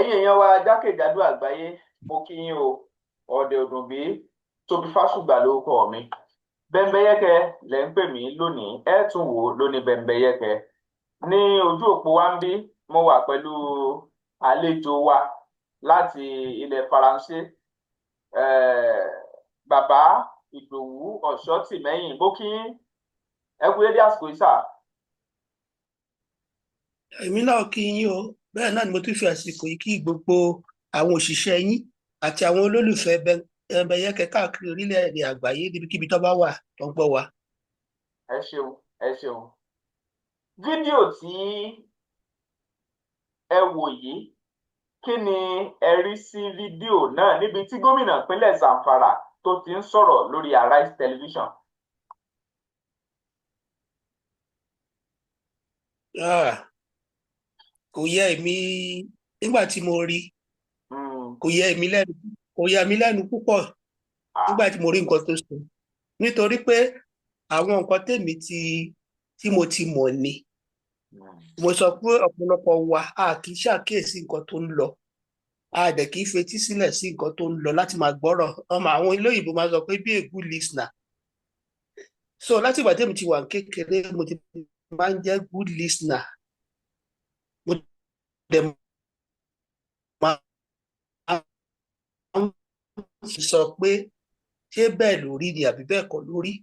Ẹ̀yin èèyàn wa jákèjádò àgbáyé, mo kí yín o. Ọ̀dẹ̀ òdùnbí Tóbi Fásùgbà lórúkọ mi. Bẹ́ńbẹ́yẹ́kẹ lẹ́ ń pè mí lónìí, ẹ tún wò ó lóní bẹ́ńbẹ́yẹ́kẹ. Ní ojú òpó wa ń bí, mo wà pẹ̀lú àlejò wa láti ilẹ̀ Faransé, bàbá Ìdòwú Ọ̀ṣọ́tìmẹ́yìn. Mo kí yín, ẹ kú dédé àsìkò yìí sà. Èmi náà kí yín o. Bẹ́ẹ̀ náà ni mo tún fi àsìkò yìí kí gbogbo àwọn òṣìṣẹ́ yín àti àwọn olólùfẹ́ Bẹ́ńbẹ́yẹ́kẹ́ káàkiri orílẹ̀-èdè àgbáyé, níbikíbi tó bá wà tó ń gbọ́ wa. Ẹ ṣeun, ẹ ṣeun. Fídíò tí ẹ wò yìí, kí ni ẹ rí sí fídíò náà níbi tí gómìnà ìpínlẹ̀ Zamfara tó ti ń sọ̀rọ̀ lórí Arise Television? Ah, kò yẹ èmi nígbà tí mo rí, kò yẹ èmi lẹ́nu, kò yà mí lẹ́nu púpọ̀ nígbà tí mo rí nǹkan tó sọ, nítorí pé àwọn nǹkan tèmi ti tí mo ti mọ̀ ni. Mo sọ pé ọ̀pọ̀lọpọ̀ wa a kì í ṣàkíyèsí nǹkan tó ń lọ, a dẹ̀ kì í fetí sílẹ̀ sí nǹkan tó ń lọ láti máa gbọ́rọ̀. Ọmọ àwọn olóyìnbó máa sọ pé be a good listener. So láti ìgbà tèmi ti wà kékeré, mo ti máa ń jẹ́ good listener. Mo dẹ̀ máa ń sọ pé ṣé bẹ́ẹ̀ ló rí ni àbí bẹ́ẹ̀ kọ́ ló rí.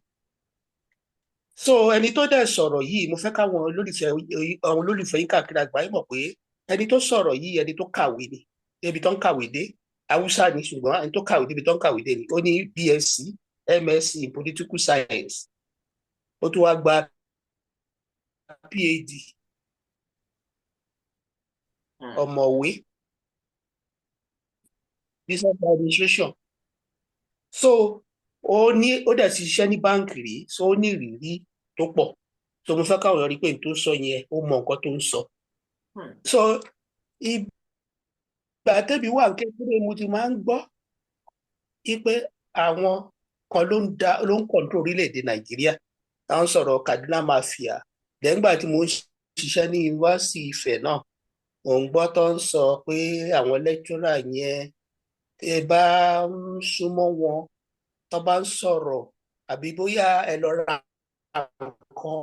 So ẹni tó dẹ̀ sọ̀rọ̀ yìí, mo fẹ́ káwọn olólùfẹ́, àwọn olólùfẹ́ yín káàkiri àgbáyé mọ̀ pé ẹni tó sọ̀rọ̀ yìí, ẹni tó kàwé ni, débi tó ń kàwé dé. Haúsá ni, ṣùgbọ́n ẹni tó kàwé débi tó ń kàwé dé ni. Ó ní BSc, MSc in political science, ó tún wá gba PhD, ọ̀mọ̀wé business administration. So ó ní, ó dẹ̀ ti ṣiṣẹ́ ní báǹkì rí, so ó ní ìrírí tó pọ̀. So mo fẹ́ káwọn èèyàn rí pé n tó sọ yẹn, ó mọ nǹkan tó ń sọ. So ìgbà tẹ́bi wà kékeré, mo ti máa ń gbọ́ pé àwọn kan ló ń da, ló ń control orílẹ̀-èdè Nàìjíríà. Táwọn sọ̀rọ̀ Kaduna Mafia lẹ́ngbà tí mo ń ṣiṣẹ́ ní yunifásitì Ifẹ̀ náà, mò ń gbọ́ tó ń sọ pé àwọn lecturer yẹn, tẹ́ bá ń súnmọ́ wọn, tó bá ń sọ̀rọ̀ àbí bóyá ẹ lọ ra nǹkan,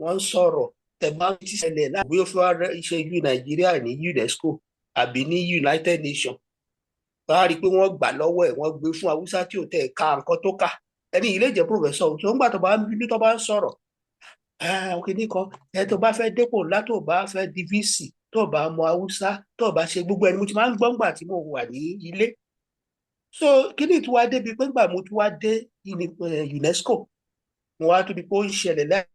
wọ́n ń sọ̀rọ̀, tẹ́ bá ń ṣẹlẹ̀ láti bí ó fẹ́ wá ṣe ju Nàìjíríà ní UNESCO àbí ní United Nations, wọ́n á rí i pé wọ́n gbà lọ́wọ́ ẹ̀, wọ́n gbé fún Haúsá tí ò tẹ̀ ka nǹkan tó kà. Ẹni yìí lè jẹ́ professor tó ń gbà, tó bá ń bínú, tó bá ń sọ̀rọ̀ kìíní kan, ẹ tó bá fẹ́ dépò ńlá, tó bá fẹ́ di VC, tó bá mọ Haúsá, tó bá ṣe gbogbo ẹni mo ti máa ń gbọ́ ńgbà tí mo wà ní ilé. So kíní tí wàá débi pé ńgbà mo tún wá dé UNESCO, mo wá tóbi pé ó ń ṣẹlẹ̀ lẹ́yìn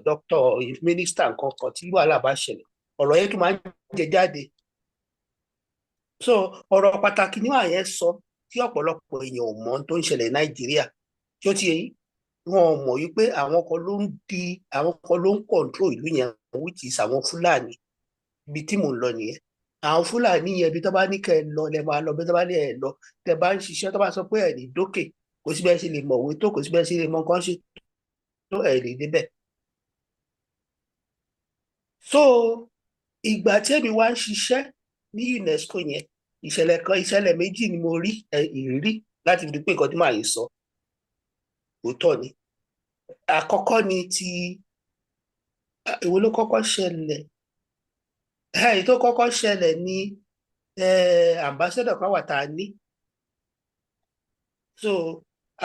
doctor, minister, nǹkan kan tí wàhálà bá ṣẹlẹ̀, ọ̀rọ̀ yẹn tún máa ń jẹ jáde. So ọ̀rọ̀ pàtàkì ni wàá yẹn sọ tí ọ̀pọ̀lọpọ̀ èèyàn ò mọ̀ tó ń ṣẹlẹ̀ Nàìjíríà. Tí ó ti yẹ yín, wọn ò mọ̀ wípé àwọn kan ló ń di, àwọn kan ló ń control ìlú yẹn, which is àwọn Fúlàní. Ibi tí mò ń lọ nìyẹn. Àwọn Fúlàní yẹn, ibi tó bá ní kẹ́ ẹ lọ lẹ máa lọ, bí tó bá ní ẹ lọ, tẹ́ bá ń ṣiṣẹ́, tó bá sọ pé ẹ ní dókè, kò sí bẹ́ẹ̀ ṣe lè mọ̀wé tó, kò sí bẹ́ẹ̀ ṣe lè mọ nǹkan ṣe tó, ẹ lè débẹ̀. So ìgbà tí èmi wá ń ṣiṣẹ́ ní UNESCO yẹn, ìṣẹ̀lẹ̀ kan, ìṣẹ̀lẹ̀ méjì ni mo rí ìrírí láti fi pé nǹkan tí màá yìí sọ òótọ́ ni. Àkọ́kọ́ ni ti èwo ló kọ́kọ́ ṣẹlẹ̀? Èyí tó kọ́kọ́ ṣẹlẹ̀ ni ambassador kan wà tá a ní. So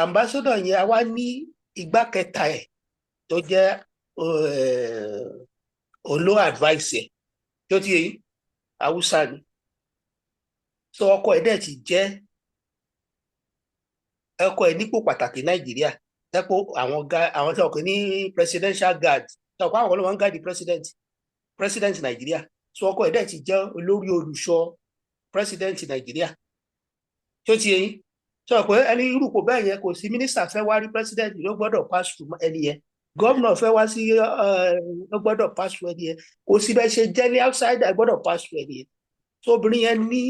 ambassador yẹn, a wá ní igbá kẹta ẹ̀ tó jẹ́ olóò advice ẹ̀ tó ti yẹ yín, Haúsá ni. So ọkọ ẹ̀ dẹ̀ ti jẹ́, ọkọ ẹ̀ nípò pàtàkì Nàìjíríà, tẹ́pọ̀ àwọn àwọn tí wọ́n pè ní presidential guard, tọ́pọ̀ àwọn ló máa ń guard president Nàìjíríà. So ọkọ ẹ̀ dẹ̀ ti jẹ́ olórí olùṣọ́ president Nàìjíríà. Tí ó ti yẹ yín, sọ pé ẹni irúpò bẹ́ẹ̀ yẹn, kò sí, mínísítà fẹ́ wá rí president, ló gbọ́dọ̀ pass through ẹni yẹn. Gómìnà fẹ́ wá sí, ló gbọ́dọ̀ pass through ẹni yẹn. Kò sí bẹ́ẹ̀ ṣe jẹ́ ní outsider, gbọ́dọ̀ pass through ẹni yẹn. So obìnrin yẹn ní,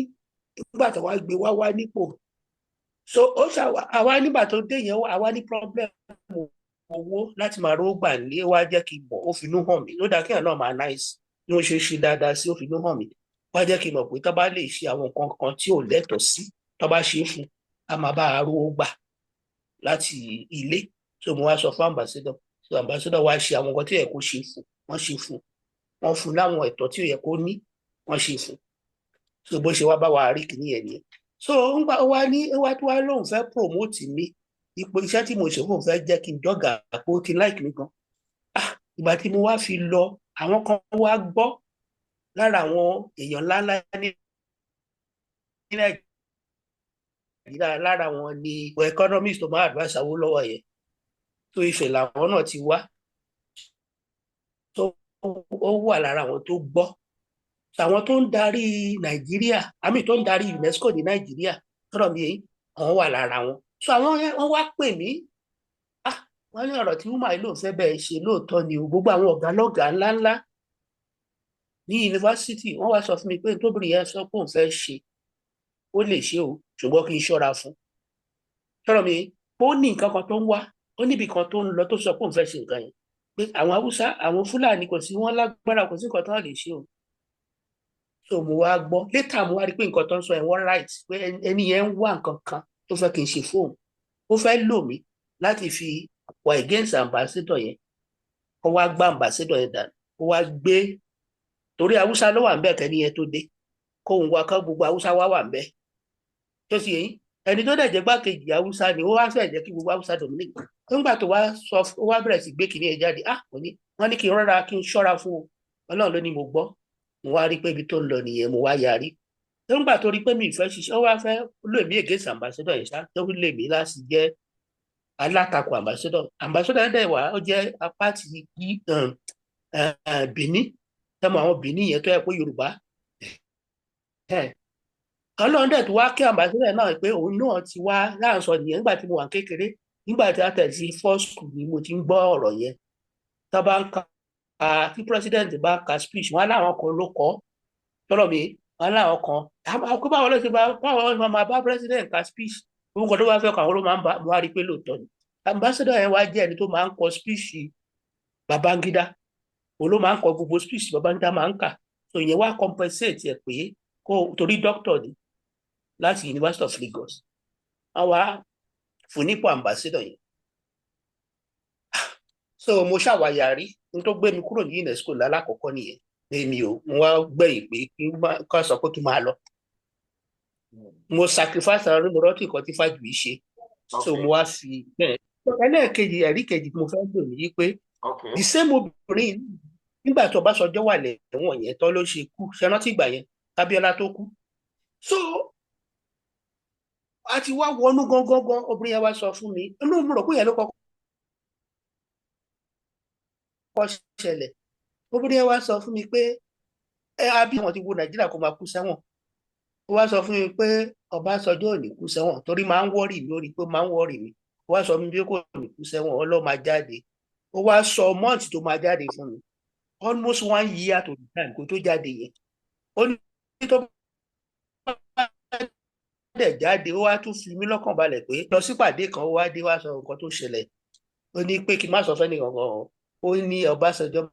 nígbà tó wá gbé wá wá nípò So ó ṣàwà àwa nígbà tó dé yẹn, àwa ní problem owó láti máa rówó gbà ní. Wá jẹ́ kí n mọ̀, ó finú hàn mí. Ló dáa kéèyàn náà máa nice bí wọ́n ṣe ṣe dáadáa sí, ó finú hàn mí. Wá jẹ́ kí n mọ̀ pé tó bá lè ṣe àwọn nǹkan kan tí ò lẹ́tọ̀ọ́ sí, tó bá ṣe é fún, a máa bá a rówó gbà láti ilé. So mo wá sọ fún ambassador. So ambassador wá ṣe àwọn nǹkan tí ó yẹ kó ṣe fún, wọ́n ṣe fún, wọ́n fún láwọn ẹ̀tọ́ tí ó yẹ kó ní, wọ́n ṣe fún. So bó ṣe wá bá wa rí kìíní yẹn nìyẹn. So ńgbà wá ní wá tó wá lóun fẹ́ promote mi, ipò iṣẹ́ tí mo ṣe fóun, fẹ́ jẹ́ kí n jọ́gà, pé ó ti like mi gan. Ah, ìgbà tí mo wá fi lọ, àwọn kan wá gbọ́ lára àwọn èèyàn ńláńlá ní Nàìjíríà. Lára wọn ni economist tó máa advice Awólọ́wọ̀ yẹn, tó Ifẹ̀ làwọn náà ti wá, tó ó wà lára àwọn tó gbọ́. Àwọn tó ń darí Nàìjíríà, àmì tó ń darí UNESCO ní Nàìjíríà tọ́rọ̀ mi yìí, àwọn wà lára wọn. So àwọn yẹn wọ́n wá pè mí. Ah, wọ́n ní ọ̀rọ̀ tí woman yìí lòun fẹ́ bẹ́ẹ̀ ṣe, lóòótọ́ ni o. Gbogbo àwọn ọ̀gá lọ́gàá ńláńlá ní yunifásitì, wọ́n wá sọ fún mi pé tóbìnrin yẹn sọ pé òun fẹ́ ṣe, ó lè ṣe o, ṣùgbọ́n kí n ṣọ́ra fún tọ́rọ̀ mi, ó ní nǹkan kan tó ń wá, ó níbi kan tó ń lọ, tó sọ pé òun fẹ́ ṣe nǹkan yẹn, pé àwọn Haúsá, àwọn Fúlàní, kò sí wọn lágbára, kò sí nǹkan tó lè ṣe o. So mo wá gbọ́ later, mo wá rí pé nǹkan tó ń sọ yẹn, wọ́n right, pé ẹni yẹn ń wá nǹkan kan tó fẹ́ kí n ṣe fóun. Ó fẹ́ lò mí láti fi wà against ambassador yẹn, kó wá gbá ambassador yẹn dànù, kó wá gbé, torí Haúsá ló wà ń bẹ̀ kẹ́ni yẹn tó dé, kóun wá ká gbogbo Haúsá wá wà ń bẹ̀. Tó sì yẹn, ẹni tó dẹ̀ jẹ́ gbákejì Haúsá ni, ó wá fẹ́ jẹ́ kí gbogbo Haúsá dominate. Nígbà tó wá sọ, ó wá bẹ̀rẹ̀ sí gbé kìnìún yẹn jáde. Ah, mo ní wọ́n ní kí n rọra, kí n ṣọ́ra fún o. Ọlọ́run ló ní mo gbọ́. Mo wá rí pé ibi tó ń lọ nìyẹn, mo wá yarí. Nígbà tó rí pé mi ìfẹ́ ṣiṣẹ́, ó wá fẹ́ lò mí against ambassador yẹn ṣá, tó lè mí láti jẹ́ alátakò ambassador. Ambassador dẹ̀ wá, ó jẹ́ apá ti Benin, tẹ́mọ̀ àwọn Benin yẹn tó yẹ pé Yorùbá. Ọlọ́run dẹ̀ tó wá kí ambassador náà pé òun náà ti wá láǹsọ nìyẹn. Nígbà tí mo wà kékeré, nígbà tí a tẹ̀ sí first school ni mo ti ń gbọ́ ọ̀rọ̀ yẹn. Tó bá ń ka, tí president bá ka speech, wọn láwọn kan ló kọ́ tọ́lọ̀ mi, wọn láwọn kan kó báwo ló ṣe bá, báwo ló máa bá president ka speech, orúkọ tó bá fẹ́ kọ, àwọn ló máa ń bá. Mo wá rí i pé lóòótọ́ ni ambassador yẹn wá jẹ́ ẹni tó máa ń kọ speech Babangida. Òun ló máa ń kọ gbogbo speech Babangida máa ń kà. So ìyẹn wá compensate ẹ pé kó torí doctor ni láti University of Lagos, wọ́n wá fún nípò ambassador yẹn. So mo ṣàwàyàrí n tó gbé mi kúrò ní UNESCO lálákọ̀ọ́kọ́ nìyẹn. Èmi ò, mo wá gbẹ̀yìn pé kí n ká sọ pé kí n máa lọ. Mo sacrifice ara mi, rántí nǹkan tí Fájuyì ṣe. So mo wá fi bẹ́ẹ̀. Ẹlẹ́ẹ̀kejì, ẹ̀rí kejì tí mo fẹ́ lò ní pé the same obìnrin, nígbà tó Ọbásanjọ́ wà lẹ́wọ̀n yẹn tán ló ṣe kú. Ṣe rántí ìgbà yẹn, Abíọ́lá tó kú? So a ti wá wọnú gangan gan. Obìnrin yẹn wá sọ fún mi, inú mi rò pé yẹn ló kọ́kọ́ ṣẹlẹ̀. Obìnrin yẹn wá sọ fún mi pé ẹ àbí àwọn ti wo Nàìjíríà kó máa kú sẹ́wọ̀n. Ó wá sọ fún mi pé Ọbásanjọ́ ò ní kú sẹ́wọ̀n, torí máa ń worry mi, ó rí i pé máa ń worry mi. Ó wá sọ fún mi pé kò ní kú sẹ́wọ̀n, ó ló máa jáde. Ó wá sọ month tó máa jáde fún mi, almost one year to the time kó tó jáde yẹn. Ó ní tó bá dẹ̀ jáde, ó wá tún fi mí lọ́kàn balẹ̀ pé lọ sípàdé kan. Ó wá dé, wá sọ nǹkan tó ṣẹlẹ̀. Ó ní pé kí n má sọ fẹ́ni kankan o. Ó ní Ọbásanjọ́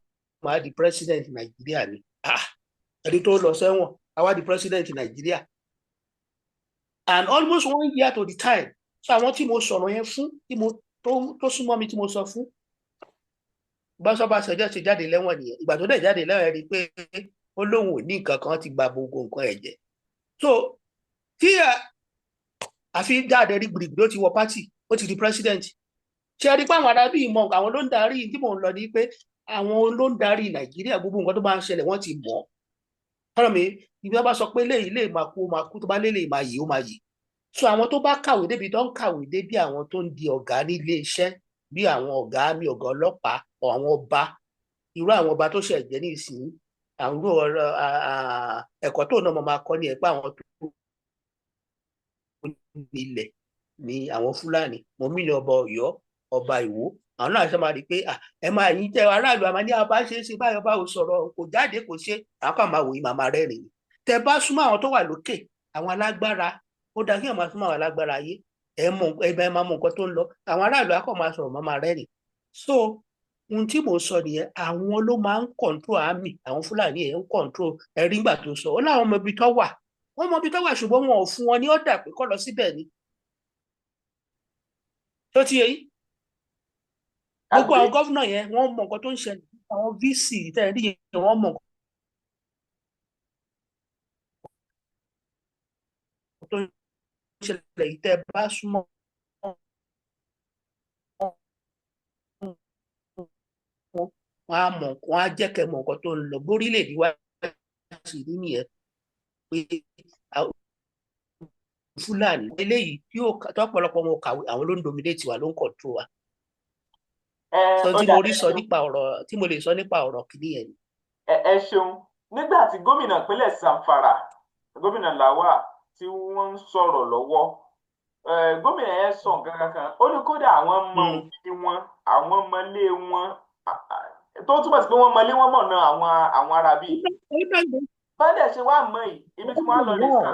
máa di president Nàìjíríà ni. Ah, ẹni tó lọ sẹ́wọ̀n á wá di president Nàìjíríà, and almost one year to the time. So àwọn tí mo sọ̀rọ̀ yẹn fún, tí mo tó súnmọ́ mi, tí mo sọ fún, Bọ́sọ̀básanjọ́ ti jáde lẹ́wọ̀n nìyẹn. Ìgbà tó dẹ̀ jáde lẹ́wọ̀n, rí i pé ó lóun ò ní nǹkan kan, ti gba gbogbo nǹkan ẹ̀ jẹ́. So tí àfi jáde rí gbìrìgbìrì, ó ti wọ party, ó ti di president. Ṣe rí pé àwọn arábí mọ àwọn ló ń darí? Tí mò ń lọ ní pé àwọn ló ń darí Nàìjíríà. Gbogbo nǹkan tó bá ń ṣẹlẹ̀, wọ́n ti mọ̀ ọ̀rọ̀ mi. Ibi wọn bá sọ pé léyìí lè máa kú, ó máa kú. Tó bá lé lè máa yìí, ó máa yìí. So àwọn tó bá kàwé débi tó ń kàwé dé, bí àwọn tó ń di ọ̀gá nílé iṣẹ́, bí àwọn ọ̀gá mi, ọ̀gá ọlọ́pàá, àwọn ọba, irú àwọn ọba tó ṣẹ̀ jẹ́ ní ìsìn, àwọn irú ọ̀rọ̀ ẹ̀kọ́ tó náà mo máa kọ́ ní ẹ̀ pé àwọn tó nílẹ̀ ní àwọn Fúlàní, mo mí ní ọba Ọ̀yọ́, ọba Ìwó, àwọn náà ṣe máa rí i pé ẹ máa yín tẹ aráàlú àmà ní ọba ṣe é ṣe báyìí, ọba ò sọ̀rọ̀, kò jáde, kò ṣe. Àwọn kan máa wò yín, màmá rẹ́rìn. Tẹ bá súnmọ́ àwọn tó wà lókè, àwọn alágbára, ó dáa kí àwọn máa súnmọ́ àwọn alágbára ayé. Ẹ mọ, ẹ máa mọ nǹkan tó ń lọ. Àwọn aráàlú á kàn máa sọ̀rọ̀, máa máa rẹ́rìn. So ohun tí mò ń sọ nìyẹn, àwọn ló máa ń control army. Àwọn Fúlàní ẹ̀ ń control ẹ̀rí ńgbà tó sọ ó láwọn ọmọ ibi tó wà, wọ́n mọ ibi tó wà, ṣùgbọ́n wọn ò fún wọn ní ọ̀dà pé kó lọ síbẹ̀ ni. Tó ti yẹ yín, gbogbo àwọn governor yẹn, wọ́n mọ nǹkan tó ń ṣẹlẹ̀. Àwọn VC tẹ́ ẹ rí yẹn, wọ́n mọ nǹkan tó ń ṣẹlẹ̀ yìí. Tẹ́ ẹ bá súnmọ́ wọn, wọn á mọ̀, wọn á jẹ́ kẹ́ mọ̀ nǹkan tó ń lọ bórílẹ̀-èdè wa sì rí nìyẹn, pé Fúlàní eléyìí yóò tọ́pọ̀lọpọ̀ wọn kàwé, àwọn ló ń dominate wa, ló ń control wa. Sọ tí mo rí sọ nípa ọ̀rọ̀ tí mo lè sọ nípa ọ̀rọ̀ kìíní yẹn ni. Ẹ ṣeun. Nígbà tí gómìnà ìpínlẹ̀ Zamfara, Gómìnà Lawal, tí wọ́n ń sọ̀rọ̀ lọ́wọ́, gómìnà yẹn sọ nǹkan kankan. Ó ní kódà àwọn mọ òbí wọn, àwọn mọlé wọn, tó túmọ̀ sí pé wọ́n mọlé wọn mọ̀nà àwọn ará bíi bọ́dẹ̀ ṣe wá mọ̀ yìí. Ibi tí wọ́n á lọ rèé sà,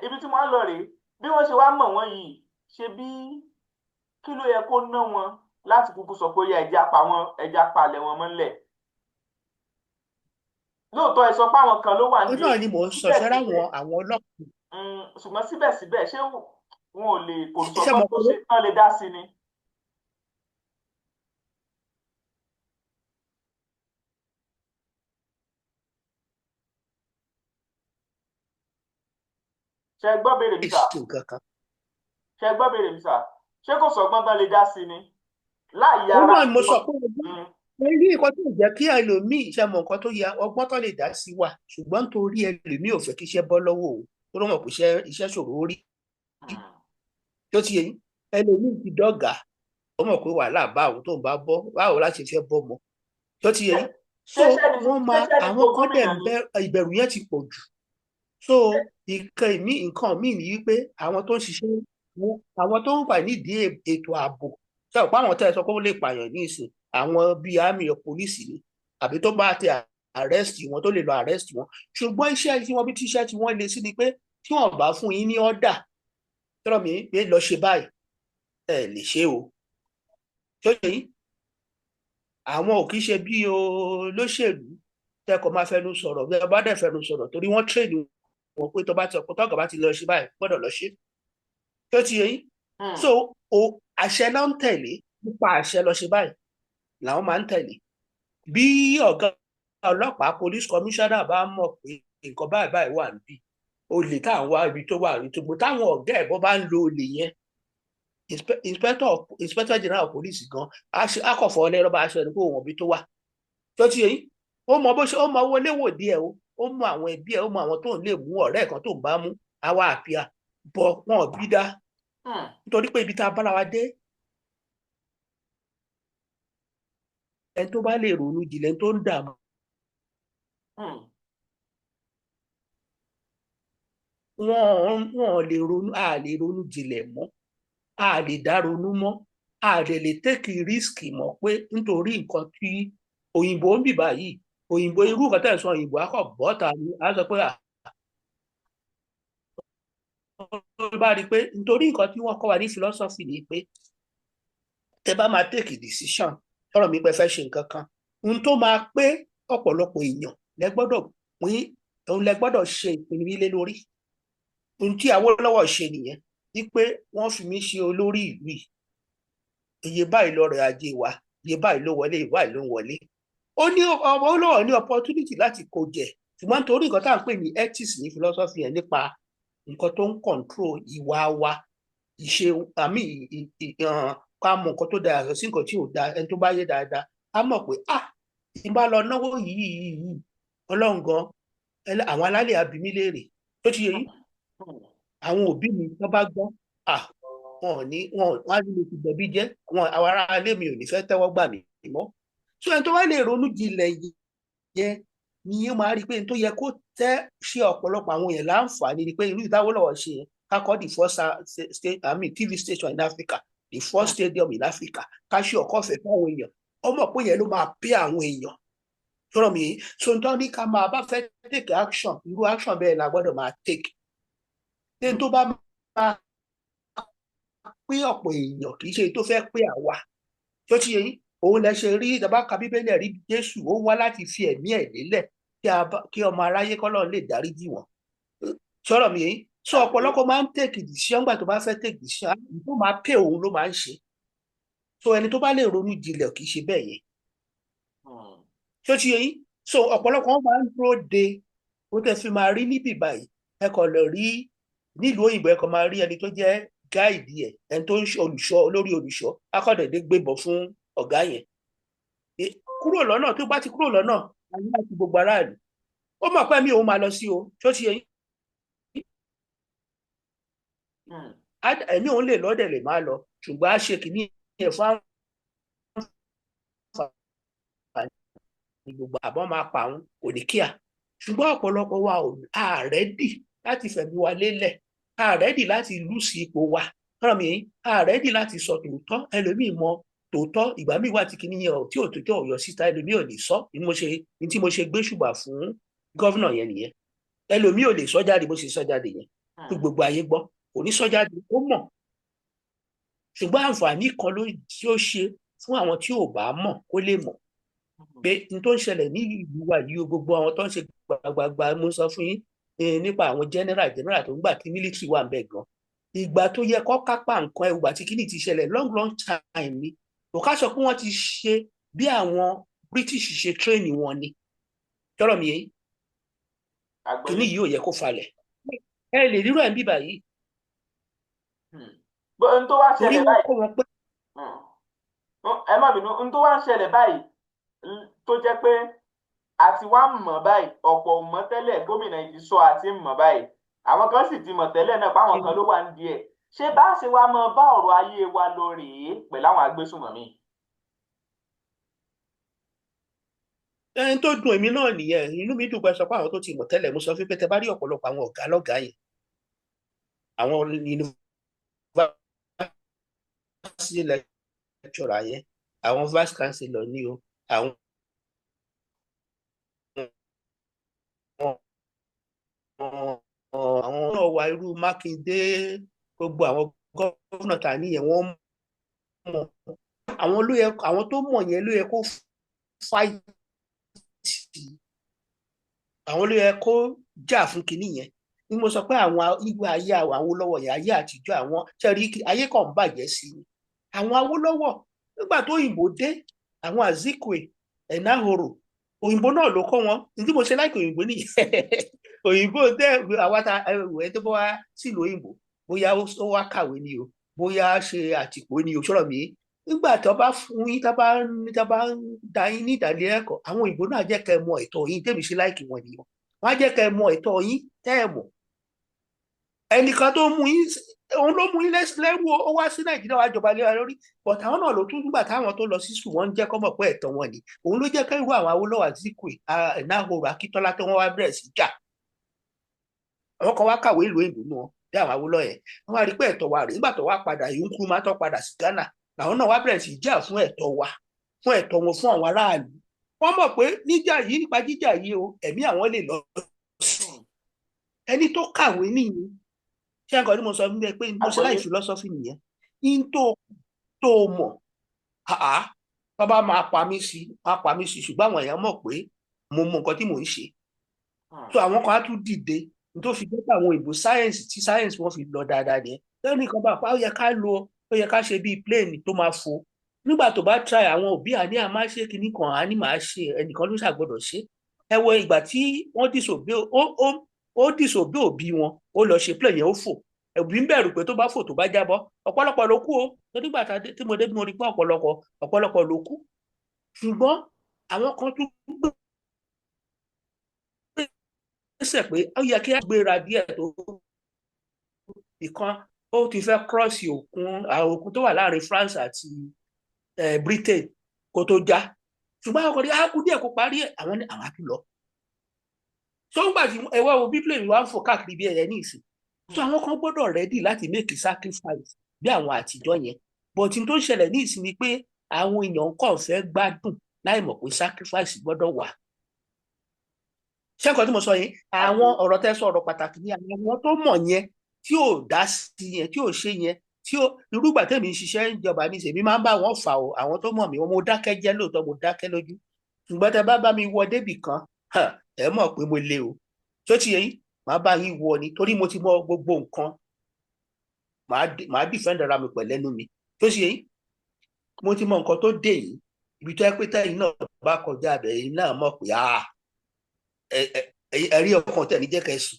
ibi tí wọ́n á lọ rèé, bí wọ́n ṣe wá mọ̀ wọ́n yìí, ṣe bí kí ló yẹ kó ná wọn láti kúkú sọ pé ó yẹ ẹja pa wọn, ẹja palẹ̀ wọn mọ́lẹ̀? Lóòótọ́, ẹ sọ pé àwọn kan ló wà ní. Ó náà ni mò ń sọ ṣẹ́ra wọn, àwọn ọlọ́pàá. Ṣùgbọ́n síbẹ̀síbẹ̀, ṣé wọn ò lè kò sọ pé tó ṣe tán lè dá sí ni? Ṣe gbọ́ béèrè mi sà? Ṣe gbọ́ béèrè mi sà? Ṣé kò sọgbọ́n tán lè dá sí ni láì yára? Ó náà mo sọ pé rí nǹkan tó jẹ́ kí ẹlòmíì ṣe mọ nǹkan tó yẹ, ọgbọ́n tó lè dá sí wà, ṣùgbọ́n nítorí ẹlòmíì ò fẹ́ kí iṣẹ́ bọ́ lọ́wọ́ òun, tó ló mọ̀ pé iṣẹ́ ṣòro ó rí. Tó ti yẹ yín, ẹlòmíì ti dọ́gà, ó mọ̀ pé wàhálà bá òun tó ń bá bọ́, báwo láti fẹ́ bọ́ mọ́. Tó ti yẹ yín, so wọ́n máa àwọn kan dẹ̀ ìbẹ̀rù yẹn ti pọ̀ jù. So nǹkan míì ní wípé àwọn tó ń ṣiṣẹ́, àwọn tó ń wà nídìí ètò ààbò, ṣe ọ̀pọ̀ àwọn tẹ́ ẹ sọ pé ó lè pààyàn ní ìsìn, àwọn bíi army or police ni, àbí tó bá ti arrest wọn, tó lè lọ arrest wọn. Ṣùgbọ́n iṣẹ́ tí wọ́n bí tíṣẹ́ tí wọ́n lè sí ni pé tí wọ́n bá fún yín ní order tọ́rọ̀ mi pé lọ ṣe báyìí, ẹ lè ṣe o. Tó yẹ yín, àwọn ò kì í ṣe bí olóṣèlú tẹkọọ máa fẹnu sọ̀rọ̀. Bí ẹ bá dẹ̀ fẹnu sọ̀rọ̀, torí wọ́n train wọn pé tó bá ti ọ̀pọ̀ tọ́gà bá ti lọ ṣe báyìí, gbọ́dọ̀ lọ ṣe. Tó ti yẹ yín, so o àṣẹ náà ń tẹ̀lé, nípa àṣẹ lọ ṣe báyìí làwọn máa ń tẹ̀lé. Bí ọ̀gá ọlọ́pàá, police commissioner, bá mọ̀ pé nǹkan báyìí báyìí wà níbí, olè tá à ń wá, ibi tó wà ní tògbò, táwọn ọ̀gá ẹ̀ bọ́ bá ń lo olè yẹn, inspector general of police gan akọ̀fọ̀ ọlẹ́rọ̀ bá aṣọ ẹni pé òun òbí tó wà. Tó ti yẹ yín, ó mọ bó ṣe, ó mọ owó léwòdì ẹ o, ó mọ àwọn ẹbí ẹ, ó mọ àwọn tó ń lè mú, ọ̀rẹ́ kan tó ń bá mú àwa àpíà bọ wọn ò bí dá, nítorí pé ibi tá a bára wa dé, ẹni tó bá lè ronú jinlẹ̀ tó ń dààmú, wọn lè ronú, a lè ronú jinlẹ̀ mọ́, a lè dá ronú mọ́, a lè take risk mọ́, pé nítorí nǹkan tí òyìnbó ń bì báyìí, òyìnbó irú nǹkan tẹ̀ ń sọ, òyìnbó akọ̀ bọ́ta ni a sọ pé ó bá rí i pé nítorí nǹkan tí wọ́n kọ́ wa ní philosophy ni pé tẹ́ bá máa take decision, tọrọ mi pé fẹ́ ṣe nǹkan kan, ohun tó máa pé ọ̀pọ̀lọpọ̀ èèyàn lẹ gbọ́dọ̀ pín, òun lẹ gbọ́dọ̀ ṣe ìpinnu ilé lórí. Ohun tí Awólọ́wọ̀ ṣe nìyẹn, wípé wọ́n fi mí ṣe olórí ìlú yìí, iye báyìí lọ́rọ̀ ajé wa, iye báyìí ló wọlé, iye báyìí ló ń wọlé. Ó ní Awólọ́wọ̀ ní opportunity láti kó jẹ, ṣùgbọ́n nítorí nǹkan tá à ń pè ní ethics ní philosophy yẹn, nípa nǹkan tó ń control ìwà wa, ìṣe àmì, ká mọ nǹkan tó dáa yàtọ̀ sí nǹkan tí ò dáa. Ẹni tó bá yé dáadáa á mọ̀ pé ah, tí n bá lọ náwó yìí yìí yìí, Ọlọ́run gan, àwọn alálẹ̀ àbí mi léèrè. Tó ti yẹ yín, àwọn òbí mi tó bá gbọ́, ah, wọn ò ní wọn á ní mo ti bẹ̀bí jẹ́ wọn, àwọn ará ilé mi ò ní fẹ́ tẹ́wọ́ gbà mí mọ́. So ẹni tó bá lè ronú jinlẹ̀ yẹn ni yẹn máa rí i pé ní tó yẹ kó tẹ́ ṣe ọ̀pọ̀lọpọ̀ àwọn èèyàn láǹfààní ni pé irú ìdáwọ́lọ́wọ́ ṣe yẹn, ká kọ́ the first state, I mean, TV station in Africa, the first stadium in Africa, ká ṣe ọkọ̀ ọ̀fẹ́ fáwọn èèyàn. Ó mọ̀ pé yẹn ló máa pé àwọn èèyàn tọrọ mi. So n tọ́ ní ká máa bá fẹ́ take action, irú action bẹ́ẹ̀ la gbọ́dọ̀ máa take. Ní tó bá máa Pé ọ̀pọ̀ èèyàn kì í ṣe tó fẹ́ pé àwa tó ti yẹ yín. Òun lẹ ṣe rí ìjọba ka Bíbélì, rí Jésù, ó wá láti fi ẹ̀mí ẹ̀ lélẹ̀ kí ọmọ aráyé kọ́lọ́run lè dáríjì wọ́n. Sọ̀rọ̀ mi yẹn so, ọ̀pọ̀lọpọ̀ máa ń take decision. Gbà tó bá fẹ́ take decision tó máa pay, òun ló máa ń ṣe. So ẹni tó bá lè ronú jinlẹ̀ kì í ṣe bẹ́ẹ̀ yẹn. Ṣó ti yẹ yín? So ọ̀pọ̀lọpọ̀ wọn máa ń dúró de ó tẹ́ fi máa rí níbí báyìí. Ẹ kàn lè rí nílùú òyìnbó, ẹ kàn máa rí ẹni tó jẹ́ guard ẹ̀, ẹni tó ń ṣe olùṣọ́, olórí olùṣọ́ akọ̀dẹ̀dẹ̀ gbébọn fún ọ̀gá yẹn. Kúrò lọ́nà. Tó bá ti kúrò lọ́nà, ayé àti gbogbo aráàlú, ó mọ̀ pé mi òun máa lọ sí o. Ṣó ti yẹ yín? Ẹ̀mí òun lè lọ́dẹ̀ lè máa lọ, ṣùgbọ́n á ṣe kìíní ẹ̀ fún àǹfààní gbogbo, àbọ̀ máa pa òun, kò ní kíá. Ṣùgbọ́n ọ̀pọ̀lọpọ̀ wa ò ready láti fẹ̀mí wa lélẹ̀, a ready láti lose ipò wa. Ọ̀rọ̀ mi, a ready láti sọ tòótọ́. Ẹlòmíì mọ tòótọ́, ìgbà míì wà tí kìíní yẹn tí ò tó yọ síta, ẹlòmíì ò lè sọ. Ní tí mo ṣe gbé ṣùgbà fún governor yẹn nìyẹn. Ẹlòmíì ò lè sọ jáde bó ṣe sọ jáde yẹn kí gbogbo ayé gbọ́. Kò ní sọ jáde, ó mọ̀, ṣùgbọ́n àǹfààní kan ló tí ó ṣe fún àwọn tí ò bá mọ̀ kó lè mọ̀ pé n tó ń ṣẹlẹ̀ ní ìlú wa yìí o. Gbogbo àwọn tó ń ṣe gbàgbàgbà, mo sọ fún yín nípa àwọn general tó ń gbà tí military wà ń bẹ̀ gan, ìgbà tó yẹ kó kápá nǹkan ẹwà tí kíní ti ṣẹlẹ̀ long, long time ni. Kò ká sọ pé wọ́n ti ṣe bí àwọn British ṣe train wọn ni. Tọrọ mi yẹn, kíní yìí ò yẹ kó falẹ̀. Ẹ lè rírọ ẹ̀ ń bíbà yìí. Ohun tó wá torí ṣẹlẹ̀ wọ́n báyìí kọ́ wọn pé Ẹ má bínú. Ohun tó wá ń ṣẹlẹ̀ báyìí tó jẹ́ pé àti wá mọ̀ báyìí, ọ̀pọ̀ ò mọ̀ tẹ́lẹ̀. Gómìnà yìí ti sọ, àti mọ̀ báyìí. Àwọn kan sì ti mọ̀ tẹ́lẹ̀ náà páwọn kan ló wà ń di ẹ̀. Ṣé bá ṣe wá mọ bá ọ̀rọ̀ ayé wa lọ rèé pẹ̀lú àwọn agbésùnmọ̀mí? Ẹni tó dùn èmi náà nìyẹn. Inú mi dùn pé sọ pé àwọn tó ti mọ̀ tẹ́lẹ̀. Mo sọ fún pé tẹ bá rí ọ̀pọ̀lọpọ̀ àwọn ọ̀gá lọ́gàá yẹn, àwọn university lecturer yẹn, àwọn vice chancellor ní o, àwọn náà wà, irú Mákindé, gbogbo àwọn gómìnà tá a níyẹn, wọ́n mọ̀. Àwọn ló yẹ, àwọn tó mọ̀ yẹn ló yẹ kó fight, àwọn ló yẹ kó jà fún kinní yẹn. Ni mo sọ pé àwọn ìgbà ayé àwọn Awólọ́wọ̀ yẹn, ayé àtijọ́, àwọn ṣẹ́rí ayé kan ń bàjẹ́ sí i. Àwọn Awólọ́wọ̀, nígbà tó òyìnbó dé, àwọn Azikiwe, Enahoro, òyìnbó náà ló kọ́ wọn. Ní tí mo ṣe láìpẹ́, òyìnbó nìyẹn. Òyìnbó tẹ àwa ta ẹ tó bá wá sílùú òyìnbó, bóyá ó wá kàwé ni o, bóyá ṣe àtìpó ni o, sọ̀rọ̀ mi, nígbà tó bá fún yín, tó bá ń da yín ní ìdánilẹ́kọ̀ọ́, àwọn òyìnbó náà jẹ́ kẹ́ ẹ mọ ẹ̀tọ́ yín. Tèmi ṣe láìkì wọn nìyẹn. Wọ́n á jẹ́ kẹ́ ẹ mọ ẹ̀tọ́ yín tẹ́ ẹ mọ̀. Ẹnìkan tó mú yín, òun ló mú yín lẹ́rú. Ó wá sí Nàìjíríà, wá jọba lé wa lórí, but àwọn náà ló tún, nígbà táwọn tó lọ sí sùn, wọ́n ń jẹ́ kọ́ mọ̀ pé ẹ̀tọ́ wọn ni. Òun ló jẹ́ kẹ́rù àwọn Awólọ́wọ̀, Azikiwe, Enahoro, Akíntọ́lá, tó wọ́n wá bẹ̀rẹ̀ sí jà. Àwọn kan wá kàwé ìlú òyìnbó nù wọn bí àwọn Awólọ́wọ̀ yẹn, wọ́n wá rí pé ẹ̀tọ́ wa rèé. Nígbà tó wá padà yìí, Nkrumah tó padà sí Ghana, làwọn náà wá bẹ̀rẹ̀ sí jà fún ẹ̀tọ́ wa, fún ẹ̀tọ́ wọn, fún àwọn aráàlú. Wọ́n mọ̀ pé níjà yìí, nípa jíjà yìí o, ẹ̀mí àwọn lè lọ sí. Ẹni tó kàwé nìyí. Ṣé nǹkan tí mo sọ fún mi pé mo ṣe láì philosophy nìyẹn ní tó mọ̀ àá tó bá máa pa mí sí, máa pa mí sí, ṣùgbọ́n àwọn èèyàn mọ̀ pé mo mọ nǹkan tí mò ń ṣe. So àwọn kan á tún dìde ní tó fi jẹ́ pé àwọn òyìnbó science, tí science wọn fi lọ dáadáa nìyẹn. Lẹ́nu kan bá pa, ó yẹ ká lo, ó yẹ ká ṣe bíi plane tó máa fò. Nígbà tó bá try, àwọn òbí àní àmá ṣe kinní kan, àní màá ṣe, ẹnìkan ló ṣàgbọ́dọ̀ ṣe. Ẹ wo ìgbà tí wọ́n disobey, ó disobey òbí wọn, ó lọ ṣe plane yẹn, ó fò. Òbí ń bẹ̀rù pé tó bá fò, tó bá jábọ́, ọ̀pọ̀lọpọ̀ ló kú o. Tó nígbà tí mo dé, mo rí pé ọ̀pọ̀lọpọ̀ ló kú. Ṣùgbọ́n àwọn kan tún gbèsè pé ó yẹ kí á gbéra díẹ̀ tó ìkan, ó ti fẹ́ cross òkun, àwọn òkun tó wà láàrin France àti Britain kó tó já. Ṣùgbọ́n àwọn kan ní á kú díẹ̀ kó parí ẹ̀, àwọn ní àwọn á tún lọ. Tó ń gbà tí ẹ wá wo bí plane wa ń fò káàkiri bí ẹyẹ ní ìsìn. So àwọn kan gbọ́dọ̀ ready láti make a sacrifice bí àwọn àtijọ́ yẹn. But n tó ń ṣẹlẹ̀ ní ìsìn ni pé àwọn èèyàn kàn fẹ́ gbádùn láì mọ̀ pé sacrifice gbọ́dọ̀ wà. Ṣé nǹkan tí mo sọ yìí, àwọn ọ̀rọ̀ tẹ́ sọ, ọ̀rọ̀ pàtàkì ní àwọn tó mọ̀ yẹn, tí ò dá sí yẹn, tí ò ṣe yẹn. Tí ó irúgbà tẹ̀mí ń ṣiṣẹ́ ìjọba ní sèmi máa ń bá wọn fà o. Àwọn tó mọ̀ mí, mo dákẹ́ jẹ́ lóòótọ́, mo dákẹ́ lójú, ṣùgbọ́n tẹ bá bá mi wọ débì kan, ẹ mọ̀ pé mo le o. Tó ti yẹ yín, màá bá yín wọ ni, torí mo ti mọ gbogbo nǹkan. Màá defend ara mi pẹ̀lẹ́nu mi. Tó ti yẹ yín, mo ti mọ nǹkan tó dé yìí, ibi tó yẹ pé tẹ́yìn náà bá kọjá abẹ yìí náà mọ̀ pé ẹ rí ọkàn tẹ̀ ní jẹ́ kẹ́ sùn.